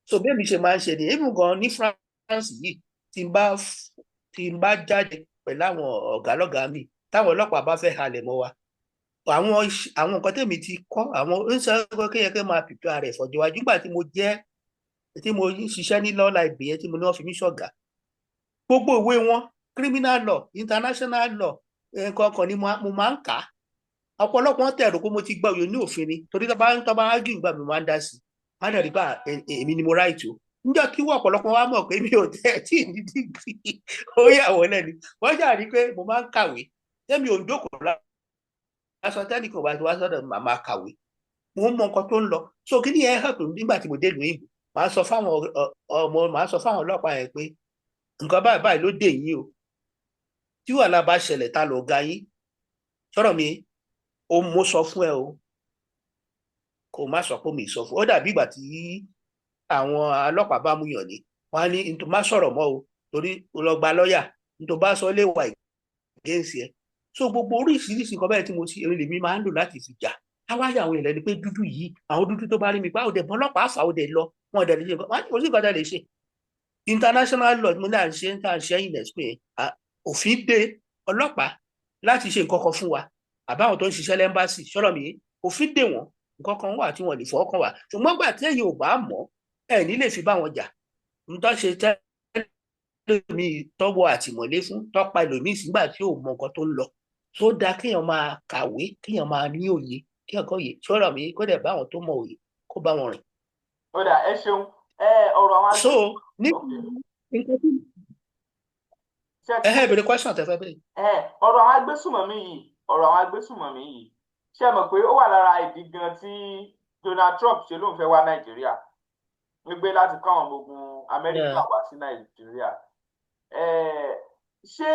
So bí èmi ṣe máa ń ṣe ni, even gan ní France yìí, tí n bá jáde pẹ̀lú àwọn ọ̀gá lọ́gàá mi, táwọn ọlọ́pàá bá fẹ́ halẹ̀ mọ́ wa, àwọn nǹkan tẹ̀mí ti kọ́, àwọn ń sọ kéèyàn máa pìpẹ́ ara ẹ̀ fọ̀jọ́ wájú. Nígbà tí mo jẹ́ tí mo ń ṣiṣẹ́ ní law library yẹn, tí mo ní wọ́n fi mí ṣọ̀gá, gbogbo ìwé wọn, criminal law, international law, nǹkan kan ni mo máa ń kà á. Ọ̀pọ̀lọpọ̀ wọn tẹ̀rù pé mo ti gbọ́ òye ní òfin ni, torí tó bá argue gbà mí, máa ń dá sí i, wọ́n á dẹ̀ rí bá èmi ni mo right o. Níjọ́ kí wọ́n ọ̀pọ̀lọpọ̀ wa mọ̀ pé mi ò tẹ́ tí ní degree, ó yà wọ́n lẹ́nu. Wọ́n jà rí pé mo máa ń kàwé, tẹ́mi ò ń jókòó lásán, tẹ́nìkan bá ti wá sọ́dọ̀ mi, màá máa kàwé, mo ń mọ nǹkan tó ń lọ. So kí ni ẹ help mi nígbà tí mo dé ìlú òyìnbó, màá sọ fáwọn ọmọ, màá sọ fáwọn ọlọ́pàá yẹn pé nǹkan báyìí báyìí ló dé yín o. Tí wàhálà bá ṣẹlẹ̀, ta ló ga yín sọ̀rọ̀ mi o? Mo sọ fún ẹ o, kò má sọ pé mi sọ fún ó. Dàbí ìgbà tí àwọn ọlọ́pàá bá mú yàn ni, wọ́n á ní má sọ̀rọ̀ mọ́ o, torí o lọ gba lọ́ọ̀yà, nítorí bá sọ lè wà against ẹ. So gbogbo oríṣiríṣi nǹkan bẹ́ẹ̀ tí mo ti èrè lèmi máa ń lò láti fi jà. Àwa yà àwọn èèyàn lẹ́nu pé dúdú yìí, àwọn dúdú tó bá rí mi pa, ó dẹ̀ bọ́ ọlọ́pàá fà, ó dẹ̀ lọ, wọn ò dẹ̀ lè ṣe nǹkan, kò sí nǹkan tẹ́ lè ṣe. International law mo ní à ń ṣe ń tà ń ṣe ẹ̀yìn pé òfin dé ọlọ́pàá láti ṣe nǹkan kan fún wa, àbáwọn tó ń ṣiṣẹ́ l'embassy ṣọ́rọ̀ mi, òfin dè wọ́n, nǹkan kan wà tí wọ́n lè fọwọ́ kàn wá. Ṣùgbọ́n gbà tí ẹ̀yin ò bá mọ̀, ẹ̀ ní lè fi bá wọn jà. Ń tó ṣe tẹ́lẹ̀mí tọ́wọ́ àtìmọ́lé fún tọ́pa ẹlòmíì sígbà tí ò mọ nǹkan tó ń lọ. Tó dáa kéèyàn máa kàwé, kéèyàn máa ní òye, kéèyàn kọ́ òye ṣọ́rọ̀ mi, kó dẹ̀ bá àwọn tó mọ òye, kó bá wọn rìn. Ó dà, ẹ ṣeun. Ẹ ọ̀rọ̀ àwọn So ní nǹkan tí ẹ ẹ bèrè, question tẹ fẹ́ bèrè. Ẹ ọ̀rọ̀ àwọn agbésùmọ̀mí yìí, ọ̀rọ̀ àwọn agbésùmọ̀mí yìí, ṣé ẹ mọ̀ pé ó wà lára ìdí gan tí Donald Trump ṣe lóun fẹ́ wá Nàìjíríà, wípé láti kọ́ àwọn ọmọ ogun Amẹ́ríkà wá sí Nàìjíríà? Ṣé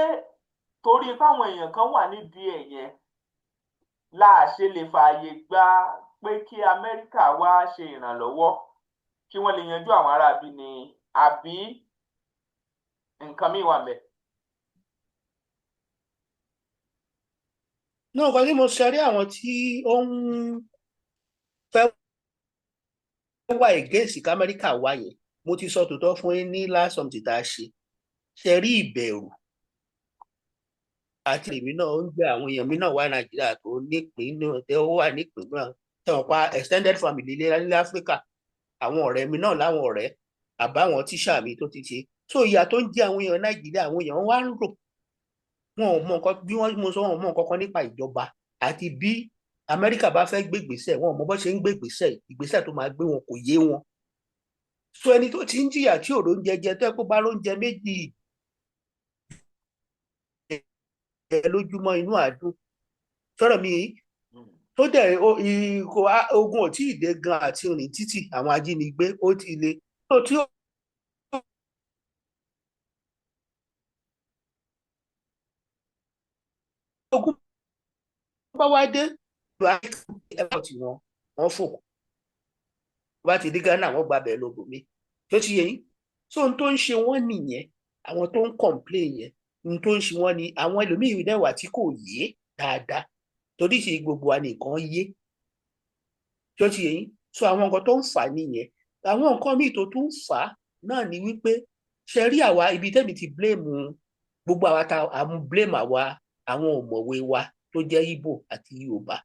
torí fáwọn èèyàn kan wà nídìí ẹ̀ yẹn láà ṣe lè fààyè gba pé kí Amẹ́ríkà wá ṣe ìrànlọ́wọ́ kí wọ́n lè yanjú àwọn aráabí ni, àbí nǹkan míì wà ńbẹ̀? Náà nǹkan tí mo ṣe rí, àwọn tí ó ń fẹ́ wà against k'Amẹ́ríkà wá yẹn, mo ti sọ tòótọ́ fún yín ní last something tá a ṣe. Ṣe rí ìbẹ̀rù àti èmi náà ń gbé àwọn èèyàn mi náà wá Nàìjíríà tó nípìn náà, tó wà nípìn náà, tẹ̀wọ̀n pa extended family ilé Áfíríkà, àwọn ọ̀rẹ́ mi náà láwọn ọ̀rẹ́ àbáwọn tíṣà mi tó ti ṣe. So ìyà tó ń jẹ àwọn èèyàn Nàìjíríà, àwọn èèyàn wá ń rò, wọn ò mọ nǹkan bí wọ́n mo sọ, wọn ò mọ nǹkan kan nípa ìjọba àti bí Amẹ́ríkà bá fẹ́ gbé ìgbésẹ̀, wọn ò mọ bó ṣe ń gbé ìgbésẹ̀, ìgbésẹ̀ tó máa gbé wọn kò yé wọn. So ẹni tó ti ń jìyà tí ò róúnjẹ jẹ, tó ẹ kó bá róúnjẹ méjì jẹ lójúmọ́, inú àdún sọ̀rọ̀ mi tó dẹ̀ ogun ò tí ì dé gan àti rìn títì, àwọn ajínigbé ó ti le tó tí ogun bá wá dé airport wọn, wọ́n fò bá ti dé Ghana, wọ́n gba bẹ́ẹ̀ lọ bòmí. Tó ti yẹ yín, so ohun tó ń ṣe wọ́n nìyẹn. Àwọn tó ń complain yẹn, ohun tó ń ṣe wọ́n ni àwọn ẹlòmíì dẹ̀ wà tí kò yé dáadáa, torí ṣe gbogbo wa nìkan yé. Tó ti yẹ yín, so àwọn nǹkan tó ń fà nìyẹn. Àwọn nǹkan míì tó tún fà á náà ni wípé, ṣe rí àwa, ibi tẹ́mi ti blame gbogbo àwa ta àmú blame àwa àwọn ọ̀mọ̀wé wa tó jẹ́ Ìgbò àti Yorùbá.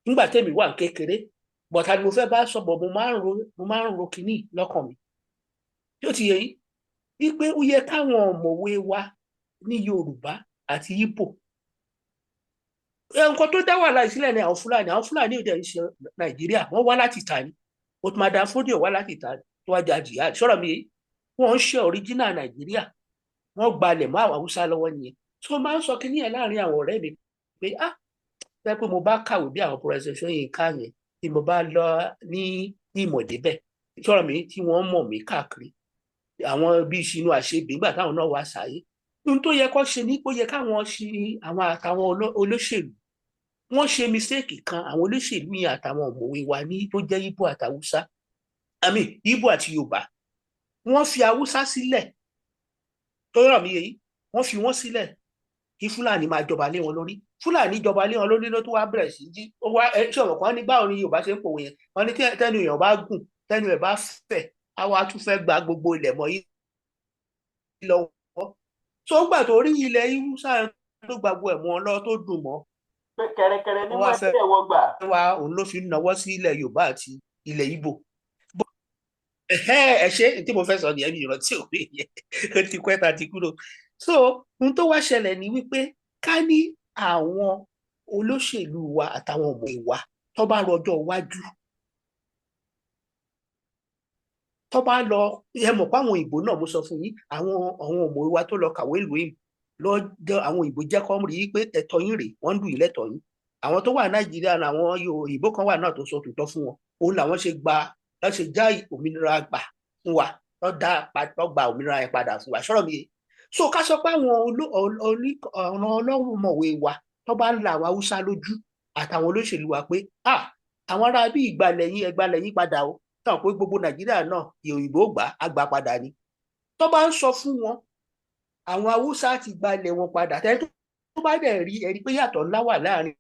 Nígbà tẹ́mi wà kékeré, bọ̀tà ni mo fẹ́ bá sọ bọ̀, mo máa ń ro kínní lọ́kàn mi. Tó ti yẹ yín wípé ó yẹ káwọn ọ̀mọ̀wé wa ní Yorùbá àti Ìgbò, nǹkan tó dá wàhálà sílẹ̀ ní àwọn Fúlàní. Àwọn Fúlàní ò dẹ̀ ń ṣe Nàìjíríà, wọ́n wá láti ìta ni. Uthman Dan Fodio wá láti ìta tó wá jà jihad sọ̀rọ̀ mi. Wọ́n ń ṣe original Nàìjíríà, wọ́n gbalẹ̀ mọ́ àwọn Haúsá lọ́wọ́ nìyẹn. Tó máa ń sọ kí níyẹn láàrin àwọn ọ̀rẹ́ mi pé, ah, fẹ́ pé mo bá kàwé bí àwọn Professor Ṣóyínká yẹn, tí mo bá lọ ní ìmọ̀ débẹ̀ sọ̀rọ̀ mi, tí wọ́n mọ̀ mí káàkiri. Àwọn bíi Chinua Achebe nígbà táwọn náà wá sáyé, ohun tó yẹ kó ṣe ní kó yẹ káwọn ṣe, àwọn àtàwọn olóṣèlú wọ́n ṣe mistake kan. Àwọn olóṣèlú yẹn àtàwọn ọ̀mọ̀wé wa ní tó jẹ́ Ìgbò àtàwùsá, àmì Ìgbò àti Yorùbá, wọ́n fi Haúsá sílẹ̀ tó rọ̀ mí yìí, wọ́n fi wọ́n sílẹ̀ kí Fúlàní máa jọba lé wọn lórí. Fúlàní jọba lé wọn lórí ló tó wá bẹ̀rẹ̀ sí jí ó wá. Ẹ ṣé ọ̀rọ̀ kan ní báwo ni Yorùbá ṣe ń pòwe yẹn? Wọ́n ní tẹ́nu èèyàn bá gùn, tẹ́nu ẹ̀ bá fẹ̀, á wá tún fẹ́ gba gbogbo ilẹ̀ mọ́ yìí lọ́wọ́. Tó gbà tó rí ilẹ̀ Haúsá tó gba gbogbo ẹ̀ mọ́ ọ lọ́wọ́ tó dùn mọ́ Pé kẹrẹkẹrẹ ó nímú wá fẹ́ ẹgbẹ́ wọ gbà. Wá òun ló fi ń nawọ́ sí ilẹ̀ Yorùbá àti ilẹ̀ Ìgbò. Ẹ ṣe tí mo fẹ́ sọ nìyẹn, mi ìrántí òwe yẹn, ó ti pẹ́ ta ti kúrò. So ohun tó wá ṣẹlẹ̀ ni wípé ká ní àwọn olóṣèlú wa àtàwọn ọmọ ìwà tó bá rọjọ́ iwájú, tó bá lọ, ẹ mọ̀ pé àwọn òyìnbó náà, mo sọ fún yín, àwọn ọmọ ìwà tó lọ kàwé ìlú òyìnbó lọ́jọ́, àwọn òyìnbó jẹ́ kọ́ rí i pé ẹ̀tọ́ yín rèé, wọ́n ń dù yín lẹ́tọ̀ọ́ yín. Àwọn tó wà Nàìjíríà náà, àwọn òyìnbó kan wà náà tó sọ tòótọ́ fún wọn. Òun làwọn ṣe gba lọ́ ṣe já òmìnira gbà fún wa, lọ́ dá lọ́ gba òmìnira yẹn padà fún wa. Sọ̀rọ̀ mi yé? So ká sọ pé àwọn ọlọ́mọ̀wé wa tó bá ń la àwọn Haúsá lójú àtàwọn olóṣèlú wa pé, ah, àwọn ará bí ìgbàlẹ̀ yín, ẹgbàlẹ̀ yín padà o, táwọn pé gbogbo Nàìjíríà náà òyìnbó gbà á gbà padà ni, tó bá ń sọ fún wọn, àwọn Haúsá ti gbalẹ̀ wọn padà. Tẹ́lẹ̀ tó bá dẹ̀ rí ẹni pé yàtọ̀ ńlá wà láàrin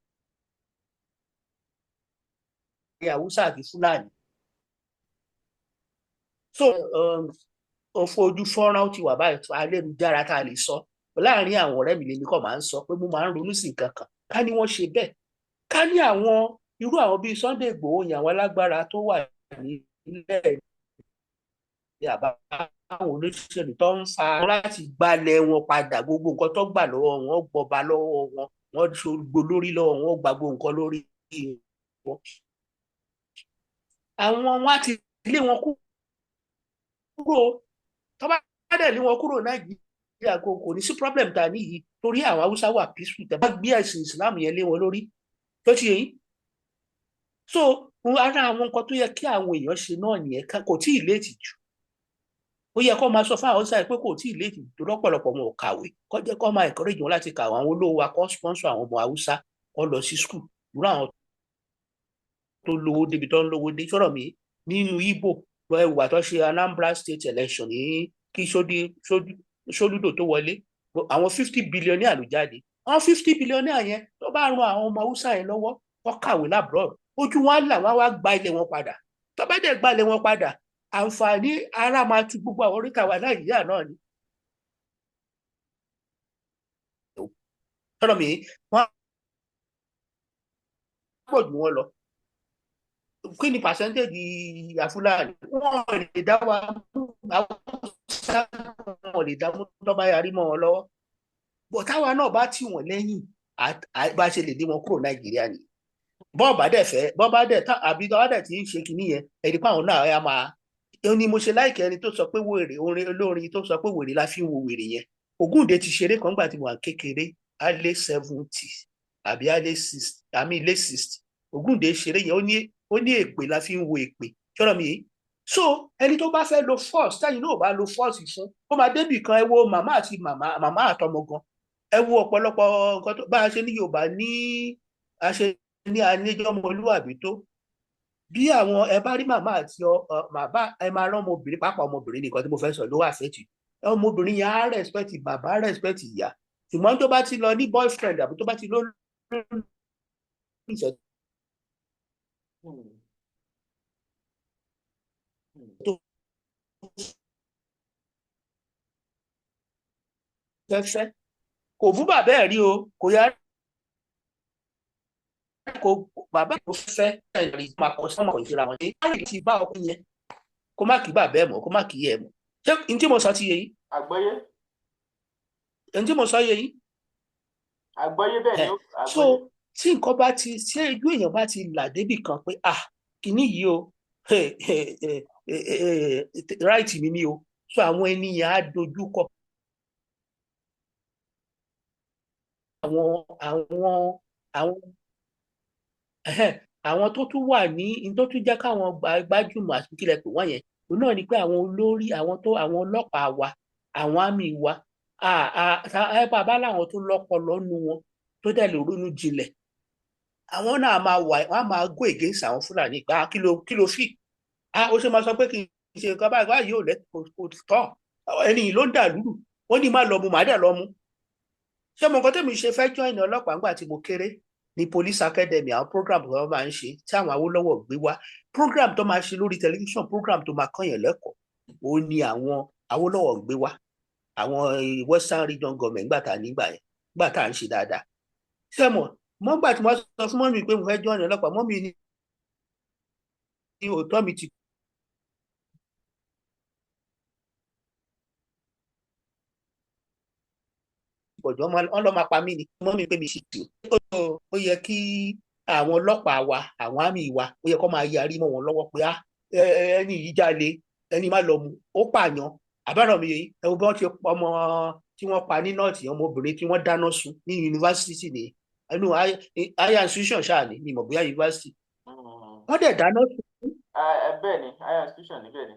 Haúsá àti Fúlàní. So òfò ojú fọ́nrán ó ti wà báyìí ayélujára tá a lè sọ láàrin àwọn ọ̀rẹ́ mi. Lèmi kàn máa ń sọ pé mo máa ń ronú sí nǹkan kan. Ká ní wọ́n ṣe bẹ́ẹ̀, ká ní àwọn irú àwọn bíi Sunday Igboho yẹn, àwọn alágbára tó wà nílẹ̀ ní àbá, àwọn olóṣèlú tó ń fa láti gbalẹ̀ wọn padà, gbogbo nǹkan tó gbà lọ́wọ́ wọn, gbọba lọ́wọ́ wọn, wọ́n ṣògbó lórí lọ́wọ́ wọn, gba gbogbo nǹkan lórí wọn, àwọn wọn á ti lé wọn kúrò. Tó bá dẹ̀ lé wọn kúrò, Nàìjíríà kò ní sí problem ta níyì, torí àwọn Haúsá wà peaceful. Tẹ́ bá gbé ẹ̀sìn Islam yẹn lé wọn lórí, tó ti yẹ yín. So ara àwọn nǹkan tó yẹ kí àwọn èèyàn ṣe náà nìyẹn. Kò tí ì late jù. Ó yẹ kó máa sọ fún àwọn Haúsá pé kò tí ì late jù, tó lọ́pọ̀lọpọ̀ wọn ò kàwé, kó jẹ́ kó máa encourage wọn láti kàwé. Àwọn olówó wa kó sponsor àwọn ọmọ Haúsá kó lọ sí school, irú àwọn tó lówó débi tó ń lówó dé. Sọ̀rọ̀ mi nínú Ìgbò ẹwà tó ṣe Anambra State election ní kí Soludo tó wọlé, àwọn 50 billionaire ló jáde. Àwọn 50 billionaire yẹn, tó bá ran àwọn ọmọ Haúsá yẹn lọ́wọ́ kó kàwé l'abroad, ojú wọn á là, wọn á wá gba ilẹ̀ wọn padà. Tó bá dẹ̀ gba ilẹ̀ wọn padà, àǹfààní ara máa tu gbogbo àwọn oríkà wa Nàìjíríà náà ni. Sọ̀rọ̀ mi, wọ́n á pọ̀ jù wọ́n lọ. Kí ni percentage Fúlàní? Wọ́n lè dá wa mú. Haúsá wọn lè dá mú tó bá yarí mọ́ wọn lọ́wọ́ bọ̀. Táwa náà bá tì wọ́n lẹ́yìn, bá ṣe lè lé wọn kúrò Nàìjíríà ni. Bọ́ọ̀bà dẹ̀ fẹ́, bọ́ọ̀bà dẹ̀ àbí tọ́wá dẹ̀ tí ń ṣe kinní yẹn, ẹni pé àwọn náà á máa ó ní mo ṣe láìkẹ́ ẹni tó sọ pé wèrè, orin olórin tó sọ pé wèrè la fi ń wo wèrè yẹn. Ògúndé ti ṣeré kan gbà tí mo wà kékeré, á lé 70 àbí á lé 60, àmì lé 60. Ògúndé ṣeré yẹn, ó ní èpè la fi ń wo èpè. Ṣọ́nà mi yìí. So ẹni tó bá fẹ́ lo force, tẹ́yìn náà bá lo force fún, ó máa débì kan. Ẹ wo màmá àti màmá, màmá àtọmọ gan. Ẹ wo ọ̀pọ̀lọpọ̀ nǹkan tó bá a ṣe ní Yorùbá ní a ṣe ní aníjọ́mọlúwàbí tó bí àwọn. Ẹ bá rí màmá àti bàbá, ẹ máa rán ọmọbìnrin, pàápàá ọmọbìnrin nìkan tí mo fẹ́ sọ ló wà fẹ́tì. Ọmọbìnrin yẹn á respect bàbá, respect ìyá, ṣùgbọ́n tó bá ti lọ ní boyfriend àbí tó bá ti lọ ìṣẹ́ tó fẹ́ fẹ́, kò bú bàbá ẹ̀ rí o, kò yá kò bàbá kò fẹ́ rí, máa kọ sọ́mọ ìṣura wọn ní láì ti bá ọkùnrin yẹn, kó má kí bàbá ẹ̀ mọ̀, kó má kí ẹ̀ mọ̀. Ṣé n tí mo sọ ti yé yín? Àgbọ́yé. N tí mo sọ yé yín? Àgbọ́yé, bẹ́ẹ̀ ni ó. So Àgbọ́yé. tí nǹkan bá ti ṣé ojú èèyàn bá ti là débì kan pé, ah, kìíní yìí o, right mi ni o, so àwọn ènìyàn á dojú kọ àwọn àwọn tó tún wà ní tó tún jẹ́ káwọn gbajúmọ̀ àti kílẹ̀ pé wọ́n yẹn. Òun náà ni pé àwọn olórí, àwọn tó, àwọn ọlọ́pàá wa, àwọn àmì wa, ẹ bàbá láwọn tó lọ́pọlọ nú wọn tó dẹ̀ lè ronú jinlẹ̀, àwọn náà máa wà, wọ́n á máa go against àwọn Fúlàní pé, ah, kí ló fi, ah, ó ṣe máa sọ pé kí n ṣe nǹkan báyìí báyìí, ò lẹ́ kò tọ́, ẹni yìí ló ń dà lúrù, wọ́n ní má lọ mu, màá dẹ̀ lọ mu. Ṣé mo nǹkan tẹ́mi ṣe fẹ́ join ọlọ́pàá ńgbà tí mo kéré ní police academy, àwọn program tó máa ń ṣe tí àwọn Awólọ́wọ̀ gbé wá, program tó máa ṣe lórí tẹlifíṣàn, program tó máa kọ́yàn lẹ́kọ̀ọ́, ó ní àwọn Awólọ́wọ̀ gbé wá, àwọn Western Region government gbà tá nígbà yẹn, gbà tá à ń ṣe dáadáa. Ṣé mo mọ́ gbà tí wọ́n sọ fún mummy pé mo fẹ́ join ọlọ́pàá, mummy ní òótọ́ mi ti pọ̀jù, wọ́n lọ́ máa pa mí ni. Mummy pé mi sì tì ó yẹ kí àwọn ọlọ́pàá wa, àwọn àmì wa, ó yẹ kó máa yarí mọ́ wọn lọ́wọ́ pé ẹni yìí jalè, ẹni má lọ mú, ó pààyàn. Àbárò mi yìí, ẹ wo bí wọ́n ti pa ọmọ tí wọ́n pa ní nọ́ọ̀tì, ọmọbìnrin tí wọ́n dáná sun ní yunifásitì ní inú higher institution ṣáà ní ìmọ̀ bóyá yunifásitì wọ́n dẹ̀ dáná sun. Bẹ́ẹ̀ ni, higher institution ní, bẹ́ẹ̀ ni.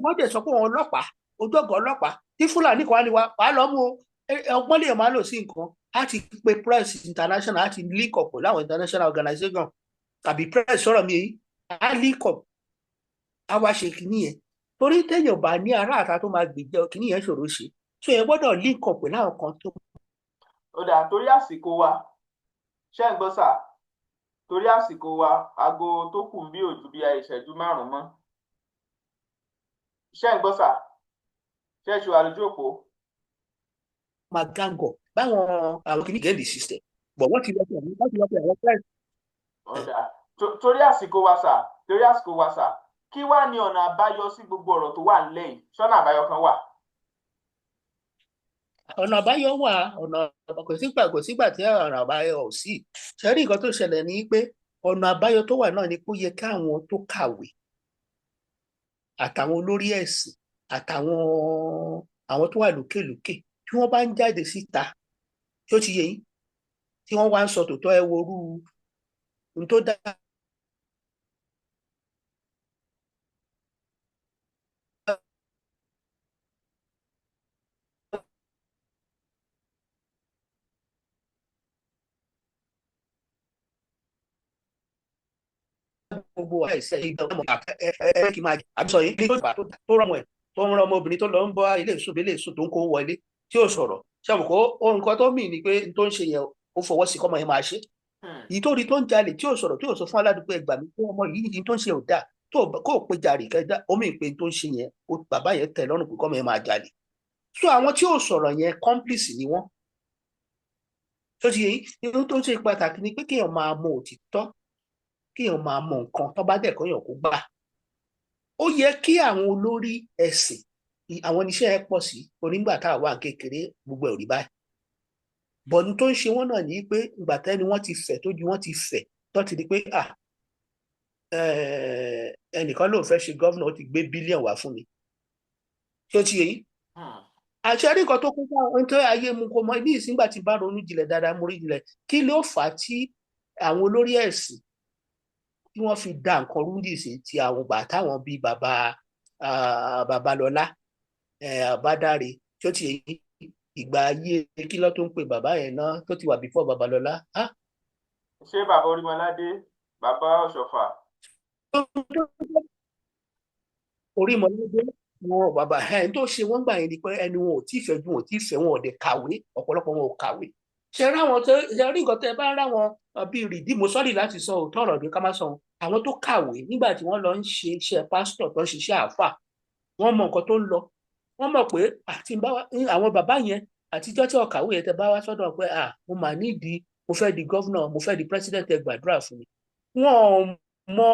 Wọ́n dẹ̀ sọ pé wọn ọlọ́pàá, ojú ọ̀gá ọlọ́pàá tí Fúlàní kan á ní wa wàá lọ mú o. Ọgbọ́n lè máa lò sí nǹkan, á ti pe press international, á ti link up pẹ̀lú àwọn international organization tàbí press, sọ̀rọ̀ mi yìí, á link up, á wá ṣe kìíní yẹn, torí téèyàn bá ní ará àta tó máa gbèjẹ kìíní yẹn ṣòro ṣe, tó yẹn gbọ́dọ̀ link up pẹ̀lú àwọn kan tó. Ó dà, torí àsìkò wa, ṣé ń gbọ́ sà? Torí àsìkò wa, aago tó kù ń bí òjú bí ìṣẹ́jú 5 mọ́. Ṣé ń gbọ́ sà? Ṣé ẹ ṣe wà lójú òpó? Máa gángọ̀ báwọn àwọn kìíní get the system, but wọ́n ti lọ pé àwọn press. Ó dà, torí àsìkò wa sà, torí àsìkò wa sà, kí wàá ní ọ̀nà àbáyọ sí gbogbo ọ̀rọ̀ tó wà nílẹ̀ yìí? Ṣọ́nà àbáyọ kan wà? Ọ̀nà àbáyọ wà. Ọ̀nà kò sígbà tí ọ̀nà àbáyọ ò sí. Ṣe rí, nǹkan tó ṣẹlẹ̀ ní pé ọ̀nà àbáyọ tó wà náà ni pé ó yẹ káwọn tó kàwé àtàwọn olórí ẹ̀sìn àtàwọn àwọn tó wà lókè lókè, tí wọ́n bá ń jáde síta, tí ó ti yé yín, tí wọ́n wá ń sọ tòótọ́, ẹ wo orú n tó dá gbogbo àìsàn ìgbà ẹ ẹ kì í máa àbí sọ yìí tó rọmọ ẹ, tó ń rán ọmọbìnrin tó lọ ń bọ́ ilé ìsùn ilé ìsùn tó ń kó wọlé tí ò sọ̀rọ̀, ṣé àwọn kò nǹkan tó mì ní pé n tó ń ṣe yẹn, ó fọwọ́ sí kọ́mọ yẹn máa ṣe. Èyí tó rí tó ń jalè tí ò sọ̀rọ̀, tí ò sọ fún aládùúgbò, ẹgbà mi pé ọmọ yìí ní tó ń ṣe ò dáa, tó kó o pe jàre kẹjá omi ìpè tó ń ṣe yẹn, bàbá yẹn tẹ́ lọ́rùn pé kọ́mọ yẹn máa jalè. So àwọn tí ò sọ̀rọ̀ yẹn, complice ni wọ́n. Tó ti yẹ yín, tó ṣe pàtàkì ni pé kéèyàn máa mọ òtítọ́, kéèyàn máa mọ nǹkan tó bá dẹ̀ kọ́yàn kó gbà. Ó yẹ kí àwọn olórí ẹ̀sìn, àwọn oníṣẹ́ ẹ̀ pọ̀ sí onígbà tá a wà kékeré, gbogbo ẹ̀ ò rí báyìí. Bọ̀dún tó ń ṣe wọ́n náà ní pé ìgbà tẹ́ni wọ́n ti fẹ̀ tójú wọ́n ti fẹ̀, tó ti di pé ẹnìkan ló fẹ́ ṣe governor, ó ti gbé billion wá fún mi. Ṣé ó ti yé yín? Àṣẹ rí nǹkan tó kún fún ohun tó ayé mu kó mọ ní ìsìngbà tí bá ronú jinlẹ̀ dáadáa, mo rí jinlẹ̀, kí ló fà á tí àwọn olórí ẹ̀sìn tí wọ́n fi da nǹkan rú ní ìsìn, tí àwọn gbà táwọn bíi bàbá Babalọ́lá, Bádàrè, tí ó ti yé yín, ìgbà ayé kí ló tó ń pe bàbá yẹn náà tó ti wà before Babalọ́lá? Ṣé bàbá Orímọládé, bàbá Ọ̀ṣọ́fà? Orímọládé wọn, bàbá ẹ̀ tó ṣe wọ́n gbà yẹn ni pé ẹni wọn ò tí ì fẹ́ ju wọn ò tí ì fẹ́, wọn ò dẹ̀ kàwé, ọ̀pọ̀lọpọ̀ wọn ò kàwé. Ṣe ráwọn tó ṣe rí nǹkan tẹ bá ráwọn bíi rìdíìmù, sọ́ọ̀rì láti sọ òótọ́ ọ̀rọ̀ ní ká má sọ wọn, àwọn tó kàwé nígbà tí wọ́n lọ ń ṣe iṣẹ́ pásítọ̀, tó ń ṣiṣẹ́ àáfà, wọ́n mọ nǹkan tó ń lọ. Wọ́n mọ̀ pé àti àwọn bàbá yẹn àtijọ́ tí ọ̀kàwé yẹn tẹ bá wá sọ́dọ̀ pé mo mà nídìí, mo fẹ́ di governor, mo fẹ́ di president, ẹ gbàdúrà fún mi, wọ́n mọ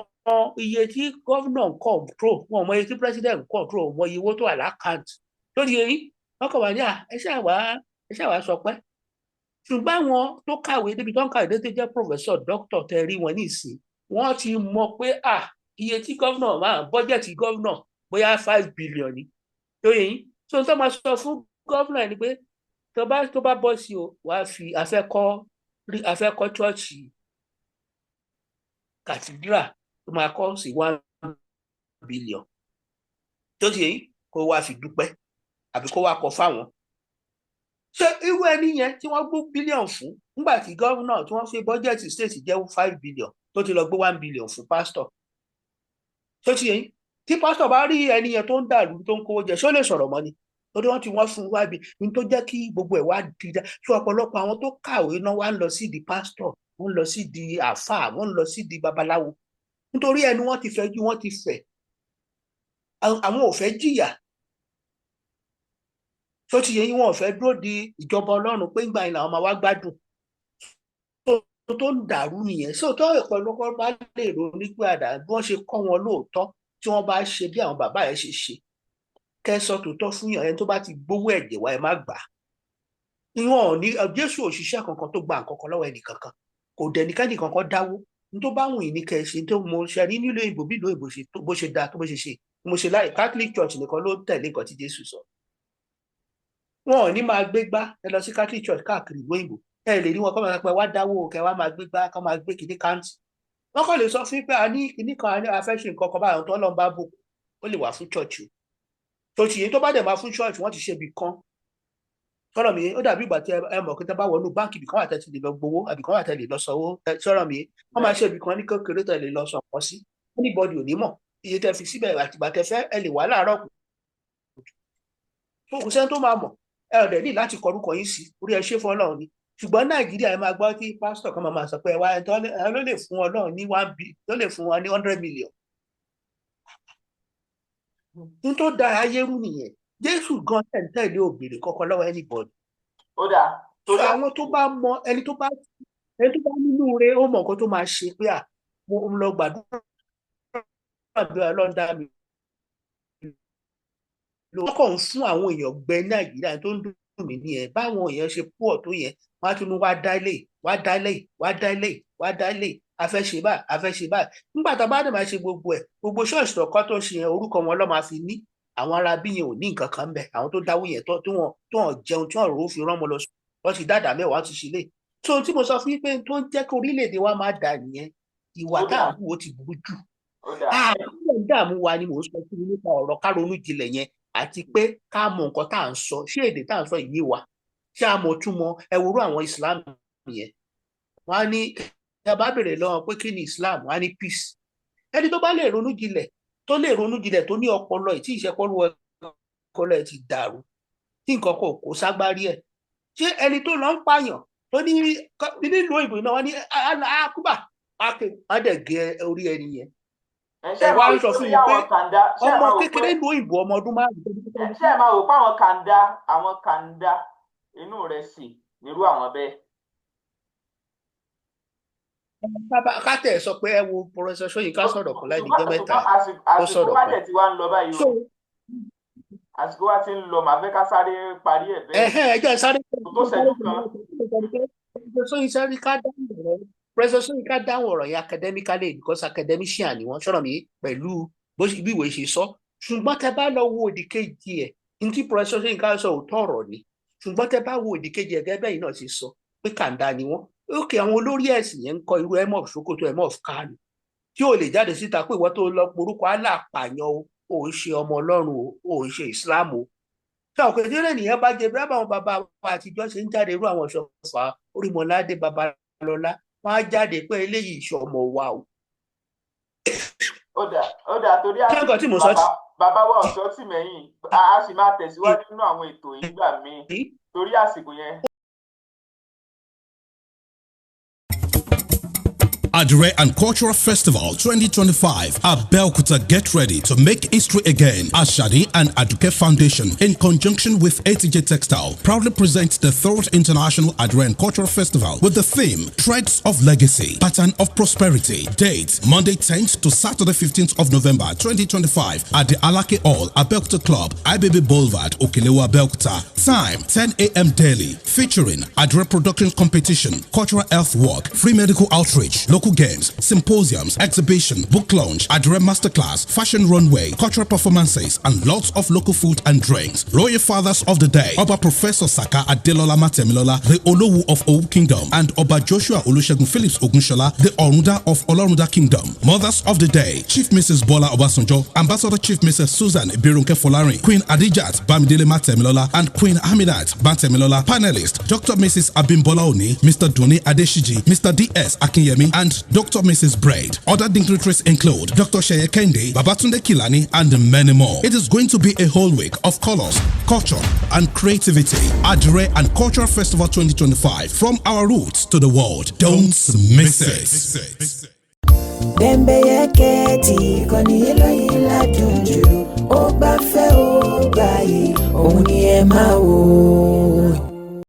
iye tí governor ń control, wọ́n mọ iye tí president ń control, wọ́n mọ iye owó tó wà l'account lórí eyín. Wọ́n kàn wá ní ẹ ṣáà wá sọ pé. Ṣùgbọ́n àwọn tó kàwé débi tó ń kàwé tó jẹ́ professor, doctor, tẹ rí wọn ní ìsìn, wọ́n ti mọ̀ pé iye tí governor máa budget, governor bóyá 5 billion ni tó yẹ yín. So tó máa sọ fún governor ni pé tó bá bọ́ sí o, wàá fi afẹ́kọ́ chọ́ọ̀chì cathedral tó máa kọ́ sí 1 billion. Tó ti yẹ yín, kó wá fi dúpẹ́ àbí kó wá kọ fáwọn. Ṣé irú ẹni yẹn tí wọ́n gbé billion fún, nígbà tí gómìnà tí wọ́n fi budget state jẹ́ 5 billion, tó ti lọ gbé 1 billion fún pásítọ̀? Tó ti yẹ yín, tí pásítọ̀ bá rí ẹni yẹn tó ń dàrú, tó ń kówó jẹ, ṣó lè sọ̀rọ̀ mọ́ ni? Torí wọ́n ti wọ́n fún wá bí ní tó jẹ́ kí gbogbo ẹ̀ wá di dá. Tí ọ̀pọ̀lọpọ̀ àwọn tó kàwé náà wá ń lọ sí di pásítọ̀, wọ́n ń lọ sí di àáfàá, wọ́n ń lọ sí di babaláwo, nítorí ẹnu wọn ti fẹ́ ju, wọ́n ti fẹ̀, àwọn ò fẹ́ jìyà. Tó ti yẹ yín, wọn ò fẹ́ dúró di ìjọba Ọlọ́run pé ńgbà yẹn làwọn máa wá gbádùn. Tó ń dàrú nìyẹn. So tó ọ̀pọ̀lọpọ̀ bá lè ronú pé àdá bí wọ́n ṣe kọ́ wọn lóòótọ́, tí wọ́n bá ṣe bí àwọn bàbá yẹn ṣe ṣe, kẹ́ sọ tòótọ́ fún yàn, ẹni tó bá ti gbowó ẹ̀jẹ̀ wá, ẹ má gbà á. Ìwọ̀n ò ní Jésù òṣìṣẹ́ kankan tó gba nǹkan kan lọ́wọ́ ẹnì kankan, kò dẹ̀ ní kẹ́nì kankan dáwó. Ní tó bá wùn yín ní kẹ́ ẹ ṣe. Tó mo ṣe ní nílò ìbò bí ìlú òyìnbó ṣe bó ṣe dáa tó bó ṣe ṣe mo ṣe láì Catholic Church nìkan ló tẹ̀lé nǹkan tí Jésù sọ. Wọn ò ní máa gbé gbá. Ẹ lọ sí Catholic Church káàkiri ìlú òyìnbó, ẹ lè rí wọn kọ́ máa pẹ́ wá dáwó, kẹ́ wá máa gbé gbá, kọ́ máa gbé kìíní káǹtì. Wọ́n kàn lè sọ fún pé a ní kìíní kan, a fẹ́ ṣe nǹkan kan báyìí, tó lọ́n bá bò ó lè wà fún church o. Church yìí tó bá dẹ̀ máa fún church, wọ́n ti ṣe ibì kan. Sọ̀rọ̀ mi, ó dàbí ìgbà tí ẹ mọ̀ pé tẹ́ bá wọnú báǹkì, ibì kan wà tẹ́ ti lè lọ gbowó, àbí kan wà tẹ́ lè lọ sanwó. Sọ̀rọ̀ mi, wọ́n máa ṣe ibì kan ní kékeré tẹ́ lè lọ sọ nǹkan sí. Anybody ò ní mọ̀ iye tẹ́ fi síbẹ̀ àtìgbà tẹ́ fẹ́. Ẹ lè wá láàárọ̀ kù, kò sẹ́ni tó máa mọ̀. Ẹ ò dẹ̀ ní láti kọrúkọ yín sí orí. Ẹ ṣe fún Ọlọ́run ni. Ṣùgbọ́n Nàìjíríà, ẹ máa gbọ́ tí pásítọ̀ kan máa sọ pé ẹ wá, ẹ ló lè fún Ọlọ́run ní one b, ló lè fún wa ní 100 million. Ní tó da ayé rú nìyẹn. Jésù gan tẹ̀ ń tẹ̀lé òbèrè kọ́kọ́ lọ́wọ́ anybody. Ó dáa, torí àwọn tó bá mọ ẹni tó bá nínú rẹ̀, ó mọ nǹkan tó máa ṣe pé à mo ń lọ gbàdúrà bí Ọlọ́run dá mi lò. Wọ́n kàn ń fún àwọn èèyàn gbẹ Nàìjíríà. Tó ń dùn mí nìyẹn. Báwọn èèyàn ṣe pọ̀ tó yẹn, wọ́n á tún ní wá dá ilé, wá dá ilé, wá dá ilé, wá dá ilé, a fẹ́ ṣe báyìí, a fẹ́ ṣe báyìí. Nígbà tá a bá dẹ̀ máa ṣe gbogbo ẹ̀, gbogbo ṣọ́ọ̀ṣì tó kọ́ tó ṣe yẹn, orúkọ wọn ló máa fi ní. Àwọn ará bí yẹn ò ní nǹkan kan bẹ̀. Àwọn tó dáwó yẹn tó tí wọ́n tó wọ́n jẹun, tí wọ́n rò ó fi rán wọn lọ, wọ́n ti dáadáa mẹ́wàá ti ṣe lé. So tí mo sọ fún yín pé tó ń jẹ́ kí orílẹ̀-èdè wa máa dà nìyẹn. Ìwà tá à ń hù ó ti burú jù. Àwọn ìdààmú wa ni mò ń sọ fún yín nípa ọ̀rọ̀ ká ronú jinlẹ̀ yẹn, àti pé ká mọ nǹkan tá à ń sọ. Ṣé èdè tá à ń sọ yìí wa, ṣé a mọ̀ túmọ̀? Ẹ worú àwọn Islam yẹn, wọ́n á ní ẹ bá bèrè lọ́wọ́ pé kí ni Islam, wọ́n á ní peace. Ẹni tó bá lè ronú jinlẹ̀, tó lè ronú jinlẹ̀, tó ní ọpọlọ ẹ̀ tí ìṣẹ́pọ̀lù ọpọlọ ẹ̀ ti dàrú, tí nǹkan kò kó ságbárí ẹ̀, ṣé ẹni tó lọ ń pààyàn, tó ní nílùú òyìnbó náà, wọ́n ní akúbà á dẹ̀ gé orí ẹni yẹn. Ẹ wá ń sọ fún mi pé ọmọ kékeré ìlú òyìnbó, ọmọ ọdún 5. Ṣé ẹ máa wò pé àwọn kàńdá inú rẹ̀ sì nírú àwọn bẹ́ẹ̀? Ká tẹ̀ sọ pé ẹ wo Professor Ṣóyínká sọ̀rọ̀ kan láì níjọ́ mẹ́ta. Ó Àsìkò sọ̀rọ̀ wa kan. dẹ̀ ti wá ń lọ báyìí o. Àsìkò wa ti ń lọ, màá fẹ́ ká sáré parí ẹ̀ bẹ́ẹ̀. Ẹ̀hẹ́n, ẹ jẹ́ sáré. Kò tó ṣẹ́jú kan. Professor Ṣóyínká dáhùn ọ̀rọ̀ yẹn academically, because academician ni wọ́n. Sọ̀rọ̀ mi pẹ̀lú bó ṣe bí ìwé ṣe sọ. Ṣùgbọ́n tẹ bá lọ wo òdì kejì ẹ̀, ní tí Professor Ṣóyínká sọ, òótọ́ ọ̀rọ̀ ni. Ṣùgbọ́n tẹ bá wo òdì kejì ẹ̀, gẹ́gẹ́ bẹ́ẹ̀ náà ṣe sọ pé kàńdá ni wọ́n. Ókè, àwọn olórí ẹ̀sìn yẹn ń kọ́, irú Emir of Sokoto, Emir of Kano, tí ò lè jáde síta pé ìwọ tó lọ porúkọ Allah pààyàn o, ò ń ṣe ọmọ Ọlọ́run o, ò ń ṣe Islam o. Tí àwọn kejì nìyẹn bá jẹ bí àwọn bàbá wa àtijọ́ ṣe ń jáde, irú àwọn Ṣọ̀fà, Orímọládé, Babalọ́lá, wọ́n á jáde pé eléyìí ìṣọmọ wa o. Ó dà, ó dà, torí Ṣé nǹkan tí mo sọ bàbá bàbá wa ọ̀ṣọ́ tì mẹ́yìn, a sì máa tẹ̀síwájú nínú àwọn ètò yìí gbà míì tí torí àsìkò yẹn. Adire and Cultural Festival 2025. Abeokuta, get ready to make history again. Ashadi and Aduke Foundation, in conjunction with ATJ Textile, proudly presents the third International Adire and Cultural Festival with the theme Threads of Legacy, Pattern of Prosperity. Date: Monday 10th to Saturday 15th of November 2025 at the Alake Hall, Abeokuta Club, IBB Boulevard, Okelewa, Abeokuta. Time: 10 a.m. daily. Featuring Adire Production Competition, Cultural Health Walk, free medical outreach, local colorful games, symposiums, exhibition, book launch, Adire masterclass, fashion runway, cultural performances, and lots of local food and drinks. Royal Fathers of the Day, Oba Professor Saka Adelola Matemilola, the Olowu of Owu Kingdom, and Oba Joshua Olusegun Phillips Ogunshola, the Orunda of Olorunda Kingdom. Mothers of the Day, Chief Mrs. Bola Obasanjo, Ambassador Chief Mrs. Susan Birunke Folarin, Queen Adijat Bamidele Matemilola, and Queen Aminat Batemilola. Panelist, Dr. Mrs. Abimbola Oni, Mr. Duni Adeshiji, Mr. D.S. Akinyemi, and Dr. Mrs. Braid. Other dignitaries include Dr. Sheye Kende, Babatunde Kilani, and many more. It is going to be a whole week of colors, culture, and creativity. Adire and Cultural Festival 2025, from our roots to the world. Don't miss it. Bẹ́ńbẹ́yẹ́kẹ́ tí ìkànnì eléyìí ládùn jù, ó gbafẹ́, ó gbààyè, òun ni ẹ máa wò.